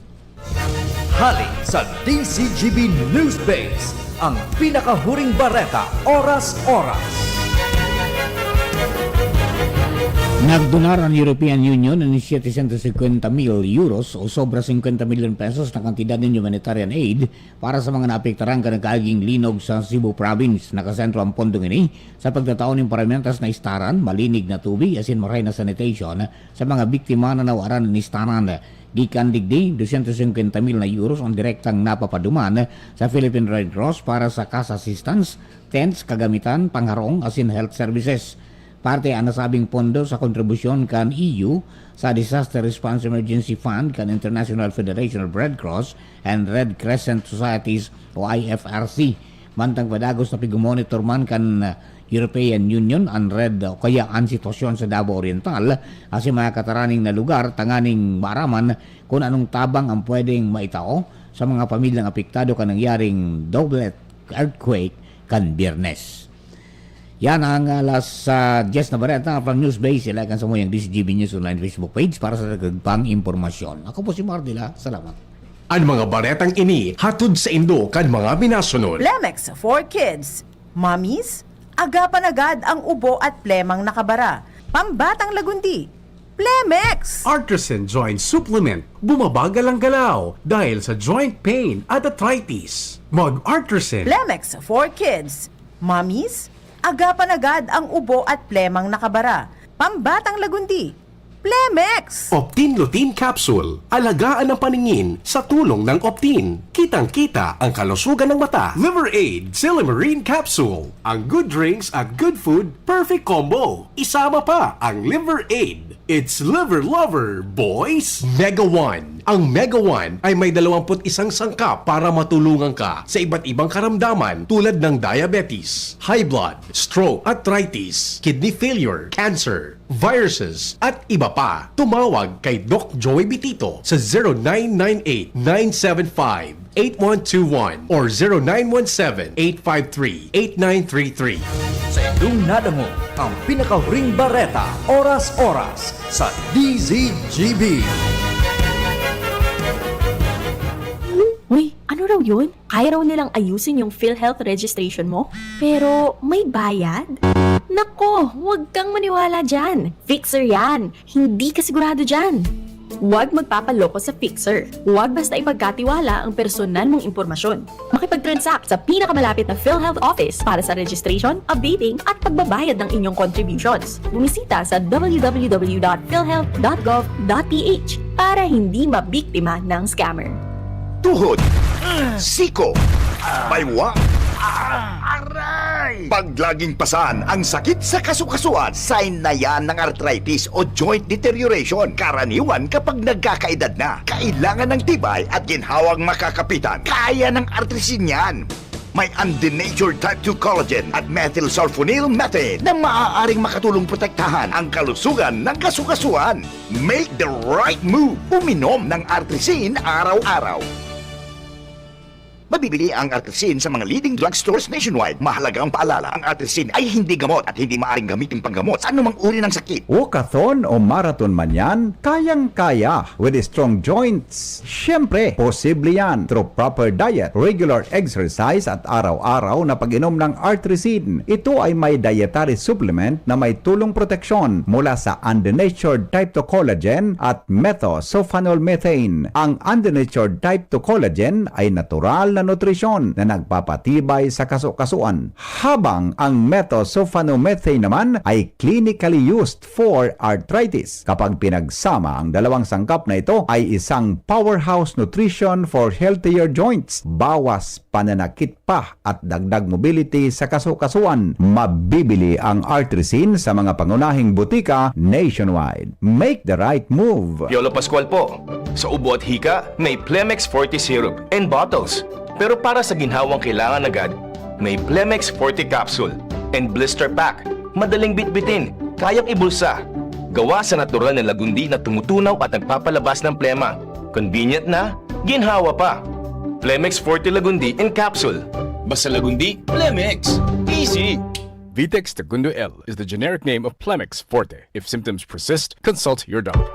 Hali sa D C G B Newsbase, ang pinakahuring bareta, oras-oras. Nagdonar an European Union nin siyete syentos singkwenta mil euros o sobra singkwenta milyon pesos na kantidad nin humanitarian aid para sa mga naapektaran kan nagkaaging linog sa Cebu Province. Nakasentro ang pondong ini sa pagtatao nin paramentas na istaran, malinig na tubig asin maray na sanitation sa mga biktima na nawaran nin istaran. Gikan digdi, dosyentos singkwenta mil na euros ang direktang napapaduman sa Philippine Red Cross para sa cash assistance, tents, kagamitan, pangharong asin health services. Parte an nasabing pondo sa kontribusyon kan E U sa Disaster Response Emergency Fund kan International Federation of Red Cross and Red Crescent Societies o I F R C. Mantang padagos na pigmomonitor man kan European Union an red o kaya an sitwasyon sa Davao Oriental asin mga kataraning na lugar tanganing maaraman kun anong tabang ang pwedeng maitao sa mga pamilyang apektado kan nangyaring doble earthquake kan Biyernes. Yan ang alas ah, diyes na bareta from Newsbase. Ilike ang samuyang D C G B News Online Facebook page para sa dagdag pang impormasyon. Ako po si Mardila. Salamat. An mga baretang ini hatod saindo kan mga minasunod. Plemex for Kids. Mamis, agapan agad ang ubo at plemang nakabara. Pambatang lagundi. Plemex! Artisan Joint Supplement. Bumabagal ang galaw dahil sa joint pain at arthritis. Mag-Artisan. Plemex for Kids. Mamis, agapan agad ang ubo at plemang nakabara. Pambatang lagundi. Plemex! Optin Lutein Capsule. Alagaan ang paningin sa tulong ng Optin. Kitang-kita ang kalusugan ng mata. Liver Aid, Silymarin Capsule. Ang good drinks at good food, perfect combo. Isama pa ang Liver Aid. It's Liver Lover, boys! Mega One. Ang Mega One ay may dalawampu't isang sangkap para matulungan ka sa iba't ibang karamdaman tulad ng diabetes, high blood, stroke, arthritis, kidney failure, cancer, viruses, at iba pa. Tumawag kay Doc Joey Bitito sa zero nine nine eight, nine seven five, eight one two one or zero nine one seven, eight five three, eight nine three three. Sa indong nadangog ang pinakahuring bareta, oras-oras, sa D Z G B. Uy, ano raw yun? Kaya raw nilang ayusin yung PhilHealth registration mo? Pero may bayad? Nako, huwag kang maniwala dyan. Fixer yan. Hindi ka sigurado dyan. Huwag magpapaloko sa Fixer. Huwag basta ipagkatiwala ang personal mong impormasyon. Makipag-transact sa pinakamalapit na PhilHealth office para sa registration, updating, at pagbabayad ng inyong contributions. Bumisita sa w w w dot philhealth dot gov dot p h para hindi mabiktima ng scammer. Tuhod, siko, baywa, aray! Pag laging pasan ang sakit sa kasukasuan, sign na yan ng arthritis o joint deterioration. Karaniwan kapag nagkakaedad na, kailangan ng tibay at ginhawang makakapitan. Kaya ng artrisin yan. May undenatured type two collagen at methylsulfonyl methane na maaaring makatulong protektahan ang kalusugan ng kasukasuan. Make the right move! Uminom ng Artrisin araw-araw. Mabibili ang Artrisin sa mga leading drugstores nationwide. Mahalaga ang paalala, ang Artrisin ay hindi gamot at hindi maaring gamitin panggamot sa anumang uri ng sakit. Walkathon o marathon man yan, kayang-kaya with strong joints. Siyempre, posible yan through proper diet, regular exercise at araw-araw na pag-inom ng Artrisin. Ito ay may dietary supplement na may tulong proteksyon mula sa undenatured type two collagen at methosulfonylmethane. Ang undenatured type two collagen ay natural na nutrisyon na nagpapatibay sa kasukasuan, habang ang methosulfonylmethane naman ay clinically used for arthritis. Kapag pinagsama, ang dalawang sangkap na ito ay isang powerhouse nutrition for healthier joints. Bawas pananakit pa at dagdag mobility sa kasukasuan. Mabibili ang Artrisin sa mga pangunahing butika nationwide. Make the right move! Piolo Pascual po. Sa ubo at hika, may Plemex Forte Syrup and bottles. Pero para sa ginhawang kailangan agad, may Plemex Forte Capsule and Blister Pack. Madaling bitbitin, kayang ibulsa. Gawa sa natural na lagundi na tumutunaw at nagpapalabas ng plema. Convenient na, ginhawa pa. Plemex Forte Lagundi in Capsule. Basta Lagundi, Plemex. Easy! Vitex Tagundo L is the generic name of Plemex Forte. If symptoms persist, consult your doctor.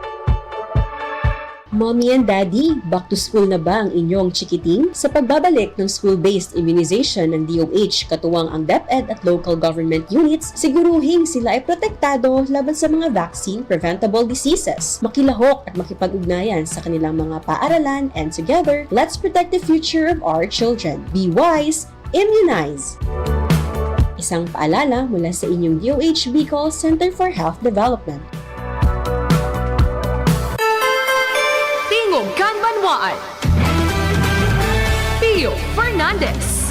Mommy and Daddy, back to school na ba ang inyong chikiting? Sa pagbabalik ng school-based immunization ng D O H, katuwang ang DepEd at local government units, siguruhing sila ay protektado laban sa mga vaccine-preventable diseases. Makilahok at makipag-ugnayan sa kanilang mga paaralan, and together, let's protect the future of our children. Be wise, immunize! Isang paalala mula sa inyong D O H Bicol Center for Health Development. Tingog kan Banwaan. Pio Fernandez.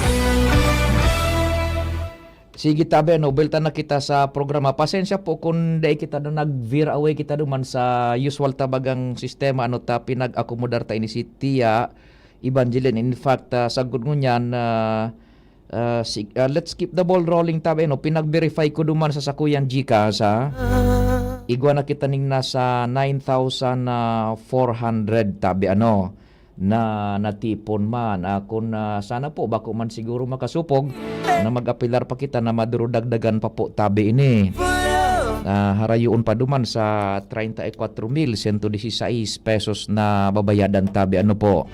Sige tabi, ano, buwelta na kita sa programa. Pasensya po kung dai kita do nag-veer away kita duman sa usual ta bagang sistema, ano, ta pinag-akomodar ta ini si Tia Evangeline. In fact, ah, sagkod ngunyan, ah, ah, si-, ah, let's keep the ball rolling tabi, no? Pinag-verify ko duman sa sakuyang GCash, ha? Igwa na kita ning nasa nine thousand four hundred tabi, ano, na natipon man. Ah, kun, ah, sana po, bako man siguro makasupog na mag-apelar pa kita na madurudagdagan pa po tabi ini. Ah, harayoon pa duman sa treinta y cuatro mil ciento dieciséis pesos na babayadan tabi, ano po.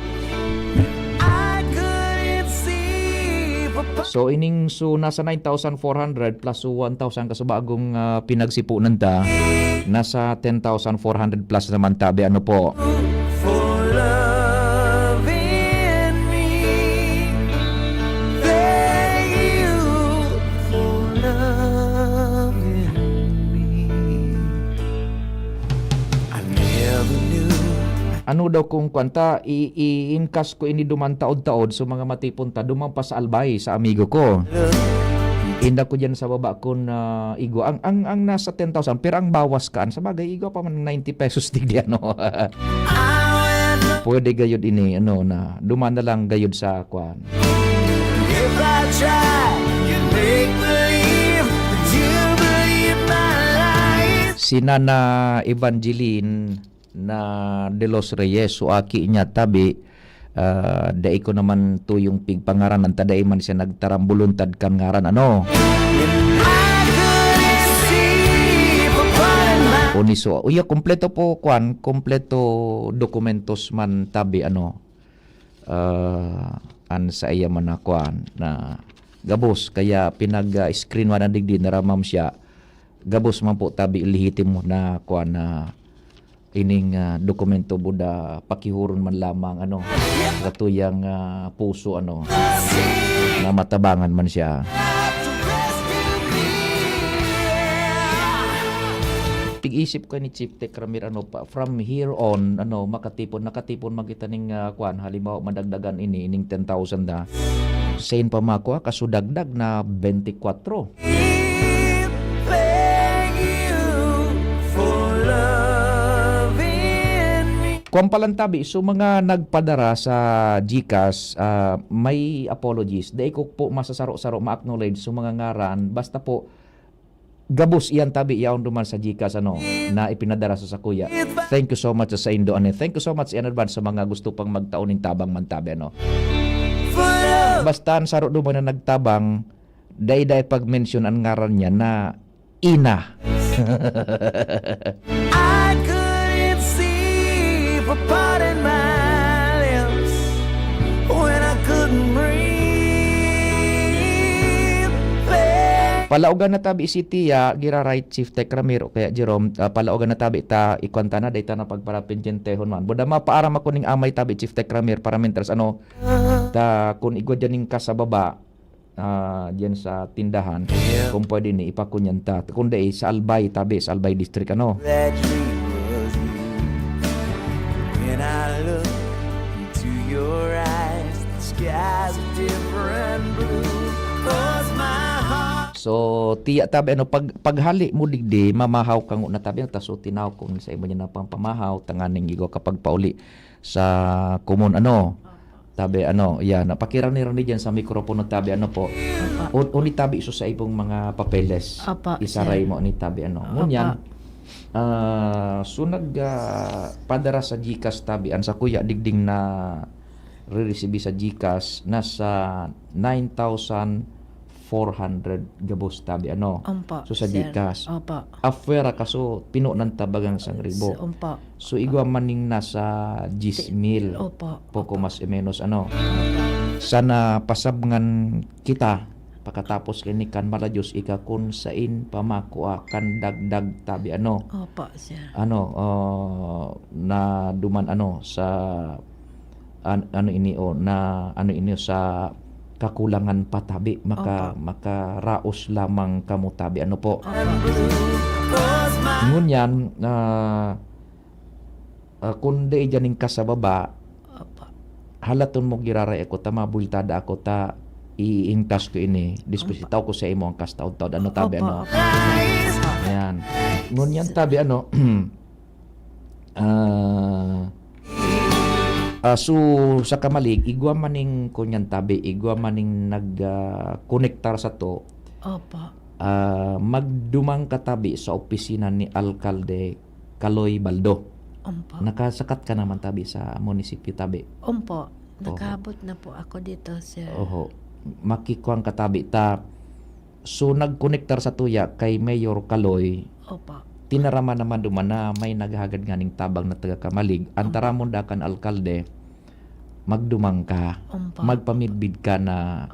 So, ining, so, nasa nine thousand four hundred plus one thousand kasubagong, ah, pinagsipunan ta, nasa ten thousand four hundred plus naman tabi, ano po. Ano daw kung kwanta, i-, i-encash ko ini duman taod-taod, so mga matipon ta, duman pa sa Albay, sa amigo ko. Inda ko dyan sa baba kun, ah, igwa. Ang, ang, ang nasa ten thousand, pero ang bawas kaan, sa bagay, igwa pa man ninety pesos digdi, ano. Pwede gayud ini, ano, na duman na lang gayud sa kwan. If I try, you make believe that you believe my lies. Si Nana Evangeline na De Los Reyes, so aki niya tabi, ah, dai ko naman tuyong pigpangaranan, ta dai man siya nagtarang buluntad kan ngaran, ano. And I couldn't sleep upon my Uniso, uya, kompleto po, kwan, kompleto dokumentos man tabi, ano, ah, an saiya man na, kwan, na gabos, kaya pinag, ah, screen man na digdi, naramam siya. Gabos man po tabi, lehitimo na, kwan, na ining, ah, dokumento, buda pakihuron man lamang, ano, sa tuyang, ah, puso, ano, na matabangan man siya. Pig-isip ko ni Chief Tech Ramir, ano pa, from here on, ano, makatipon, nakatipon man kita ning, ah, kwan, halimbawa, madagdagan ini, ining ten thousand na. Sain pa makua, kasudagdag na twenty-four. Thank you for loving me. Kwan palan tabi, so mga nagpadara sa GCash, ah, may apologies. Dai ko po masasaro-saro ma-acknowledge so mga ngaran. Basta po, gabos iyan tabi, yaon duman sa GCash, ano, na ipinadara sa sakuya. Thank you so much sa indo, ano. Thank you so much in advance sa mga gusto pang magtao ning tabang man tabi, ano. For love. Basta an saro duman na nagtabang, dai-dai pag-mention an ngaran niya na Ina. I couldn't sleep upon my lips when I couldn't breathe. Palaogan na tabi si Tia, gira right, Chief Tech Ramir, o kaya Jerome, ah, palaogan na tabi ta, ikwan ta na, dai ta na pagparapendyentehon man. Buda mapaaram ako ning amay tabi, Chief Tech Ramir, para mintras, ano, ta, kun igwa dyan ning kas sa baba, ah, diyan sa tindahan, kung pwede ni ipakunyan ta. Kung dai, sa Albay, tabi, sa Albay District, ano. That dream was you. When I look into your eyes, the sky's a different blue. 'Cause my heart So, tiya tabi, ano, pag, paghali mo digdi, mamahaw ka ngona tabi, ano, ta so tinaw kung sa imo niya na pang pamahaw, tanganing igwa ka pagpauli sa komon, ano. Opo. Tabi, ano, yan, pakirani-rani dyan sa mikropono, tabi, ano po. Opo. Un-, uni tabi, iso sa ibong mga papeles. Opo, Isaray sir. mo ni tabi, ano. Opo. Ngunyan, ah, so nag, ah, padara sa GCash tabi, an sakuya digding na riresibi sa GCash, nasa nine thousand four hundred gabos tabi, ano. Opo, So, sa sir. GCash. Opo. Afuera ka, so, tinonan ta bagang sang ribo. So, opo. So, igwa man ning nasa diyes mil. Opo. Poco Opo. mas o menos, ano. Opo. Sana pasabngan kita, pakatapos kini kan mala Diyos, ika kun sain pa makua kan dagdag tabi, ano. Opo, sir. Ano, ah, na duman, ano, sa an-, ano ini, o, na ano ini sa kakulangan pa tabi, maka-, Opo. makaraos lamang kamo tabi, ano po. Opo. Ngunyan, ah, ah, kun dai dyan ning kas sa baba, Opo. halaton mo giraray ako ta, mabultada ako ta, iingtas ko ini, dispositaw ko sa imo ang kas taod-taod, ano tabi, Opo, ano. opo. Yan. Ngunyan tabi, ano, Ah, ah, so, sa kamalig, igwa man ning kunyan tabi, igwa man ning nag, ah, konektar sato, Opo. ah, magdumang ka tabi sa opisina ni Alkalde Kaloy Baldo. Opo. Nakasakat ka naman tabi sa munisipyo tabi. Opo. Oho. Nakaabot na po ako dito, sir. Oho. Makikwan ka tabi ta So, nagkonektar sa tuya kay Mayor Kaloy. Opo. Tinaraman naman duman na may naghahagad nganing tabang na taga Camalig. Ang Opo. taramon da kan alkalde, magdumang ka. Opo. Magpamidbid ka na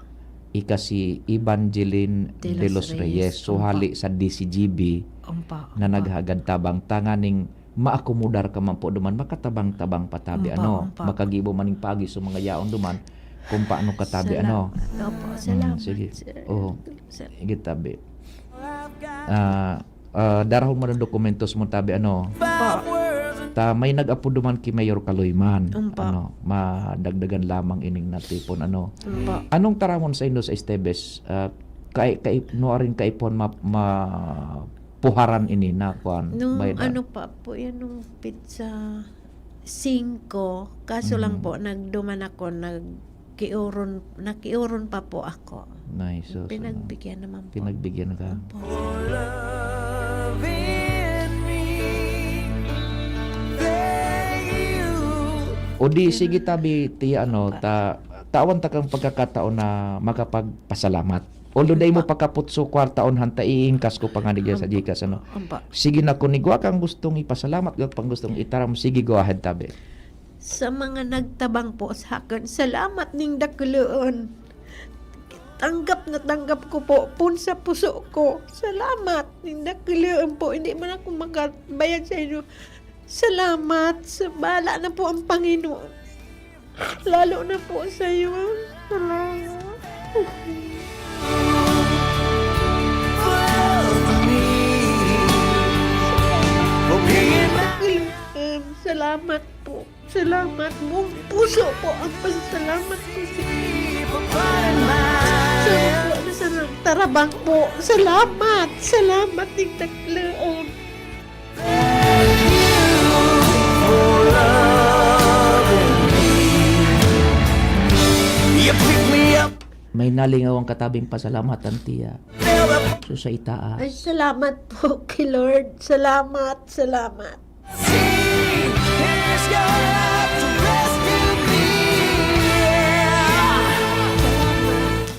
ika si Evangeline De Los De Los Reyes. Reyes. So, Opo. hali sa D C G B Opo. na Opo. naghahagad tabang tanganing maakomodar ka man po duman, makatabang-tabang pa tabi, Opo, ano, opo. makagibo man ning paagi sa mga yaon duman, kung paano ka tabi, Sala-, ano. opo, Mm, salamat, sige. sir. Oo. Sir. Sige, tabi. Ah, ah, darahon mo ng dokumentos mo, tabi, ano. Opo. Ta, may nag-apo duman ki Mayor Kaloy man. Opo. Ano, madagdagan lamang ining natipon, ano. Opo. Anong taramon sa inyo sa Esteves? Ah, kay, kay, nuarin kaipuhan ma-, ma-, puharan ini na kuwan, Nung bayad na. ano pa po yan, nung pizza, singko. Kaso lang Mm. po, nagduman ako, nagkiuron, nakiuron pa po ako. Nice. So, so, Pinagbigyan naman po. pinagbigyan ka. Opo. O di, sige, tabi, ti, ano, Opo. ta-, tawan ta kang pagkakataon na makapagpasalamat. Although dai mo Opo. pa kaputso kwarta on hanta, iingkas ko pa nga digyan sa Opo. GCash, ano? Opo. Sige na, kung igwa kang gustong ipasalamat, igwa pang gustong itaram, sige, go ahead, tabi. Sa mga nagtabang po sa akin, salamat ning dakloon. Tanggap na tanggap ko po, pun sa puso ko. Salamat ning dakloon po. Hindi man ako makabayad sa inyo. Salamat. Sa bahala na po ang Panginoon. Lalo na po sa iyo. Salamat. Salamat po. Salamat. Buong puso po ang pasasalamat ko sa iyo. Salamat po, Tarabang po. Salamat. Salamat, ning dakloon. May nalingaw ang katabing pasalamatan, tiya. So, sa itaas. Ay, salamat po kay Lord. Salamat, salamat.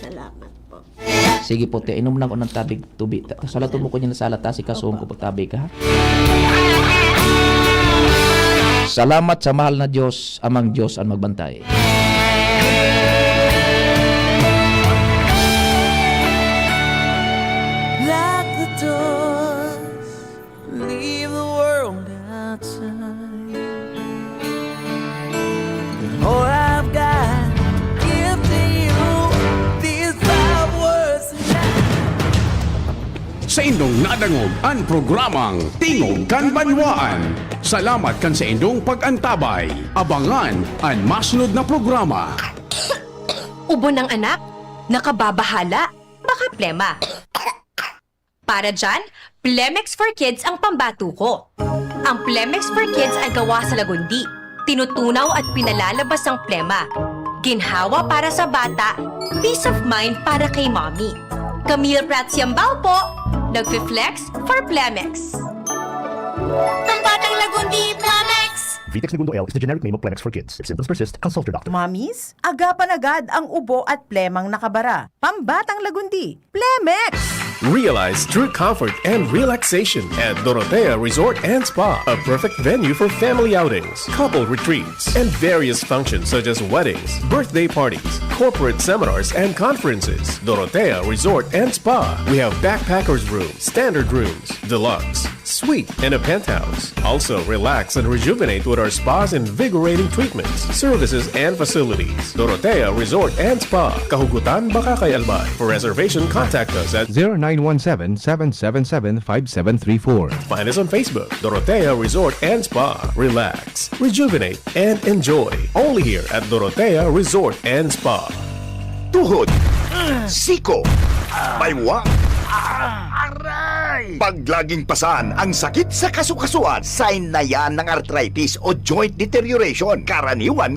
Salamat po. Sige po, tiya, inom lang unang tabig tubi. Ta-, sala to mo ko niya na sala, ta, si kasong ko po tabig, ha? Salamat sa mahal na Diyos, Amang Diyos ang magbantay. Lock the doors, leave the world outside. All I've got, give to you, these five words. Saindong nadangog an programang Tingog kan Banwaan. Salamat kan saindong pag-antabay. Abangan an masunod na programa. Ubo ng anak? Nakababahala? Baka plema. Para dyan, Plemex for Kids ang pambato ko. Ang Plemex for Kids ay gawa sa lagundi. Tinutunaw at pinalalabas ang plema. Ginhawa para sa bata, peace of mind para kay mommy. Camille Prats Yambao po, nagfi-flex for Plemex. Pambatang Lagundi, Plemex! Vitex Negundo L is the generic name of Plemex for Kids. If symptoms persist, consult your doctor. Mommies, agapan agad ang ubo at plemang nakabara. Pambatang Lagundi, Plemex! Realize true comfort and relaxation at Dorotea Resort and Spa, a perfect venue for family outings, couple retreats, and various functions such as weddings, birthday parties, corporate seminars, and conferences. Dorotea Resort and Spa. We have backpackers room, standard rooms, deluxe, suite, and a penthouse. Also, relax and rejuvenate with our spa's invigorating treatments, services, and facilities. Dorotea Resort and Spa, Kahugutan, Bacacay, Albay. For reservation, contact us at zero nine one seven, seven seven seven, five seven three four. Find us on Facebook, Dorotea Resort and Spa. Relax, rejuvenate, and enjoy. Only here at Dorotea Resort and Spa. Tuhod, siko, baywa, aray! Pag laging pasan ang sakit sa kasukasuan, sign na yan ng arthritis o joint deterioration. Karaniwan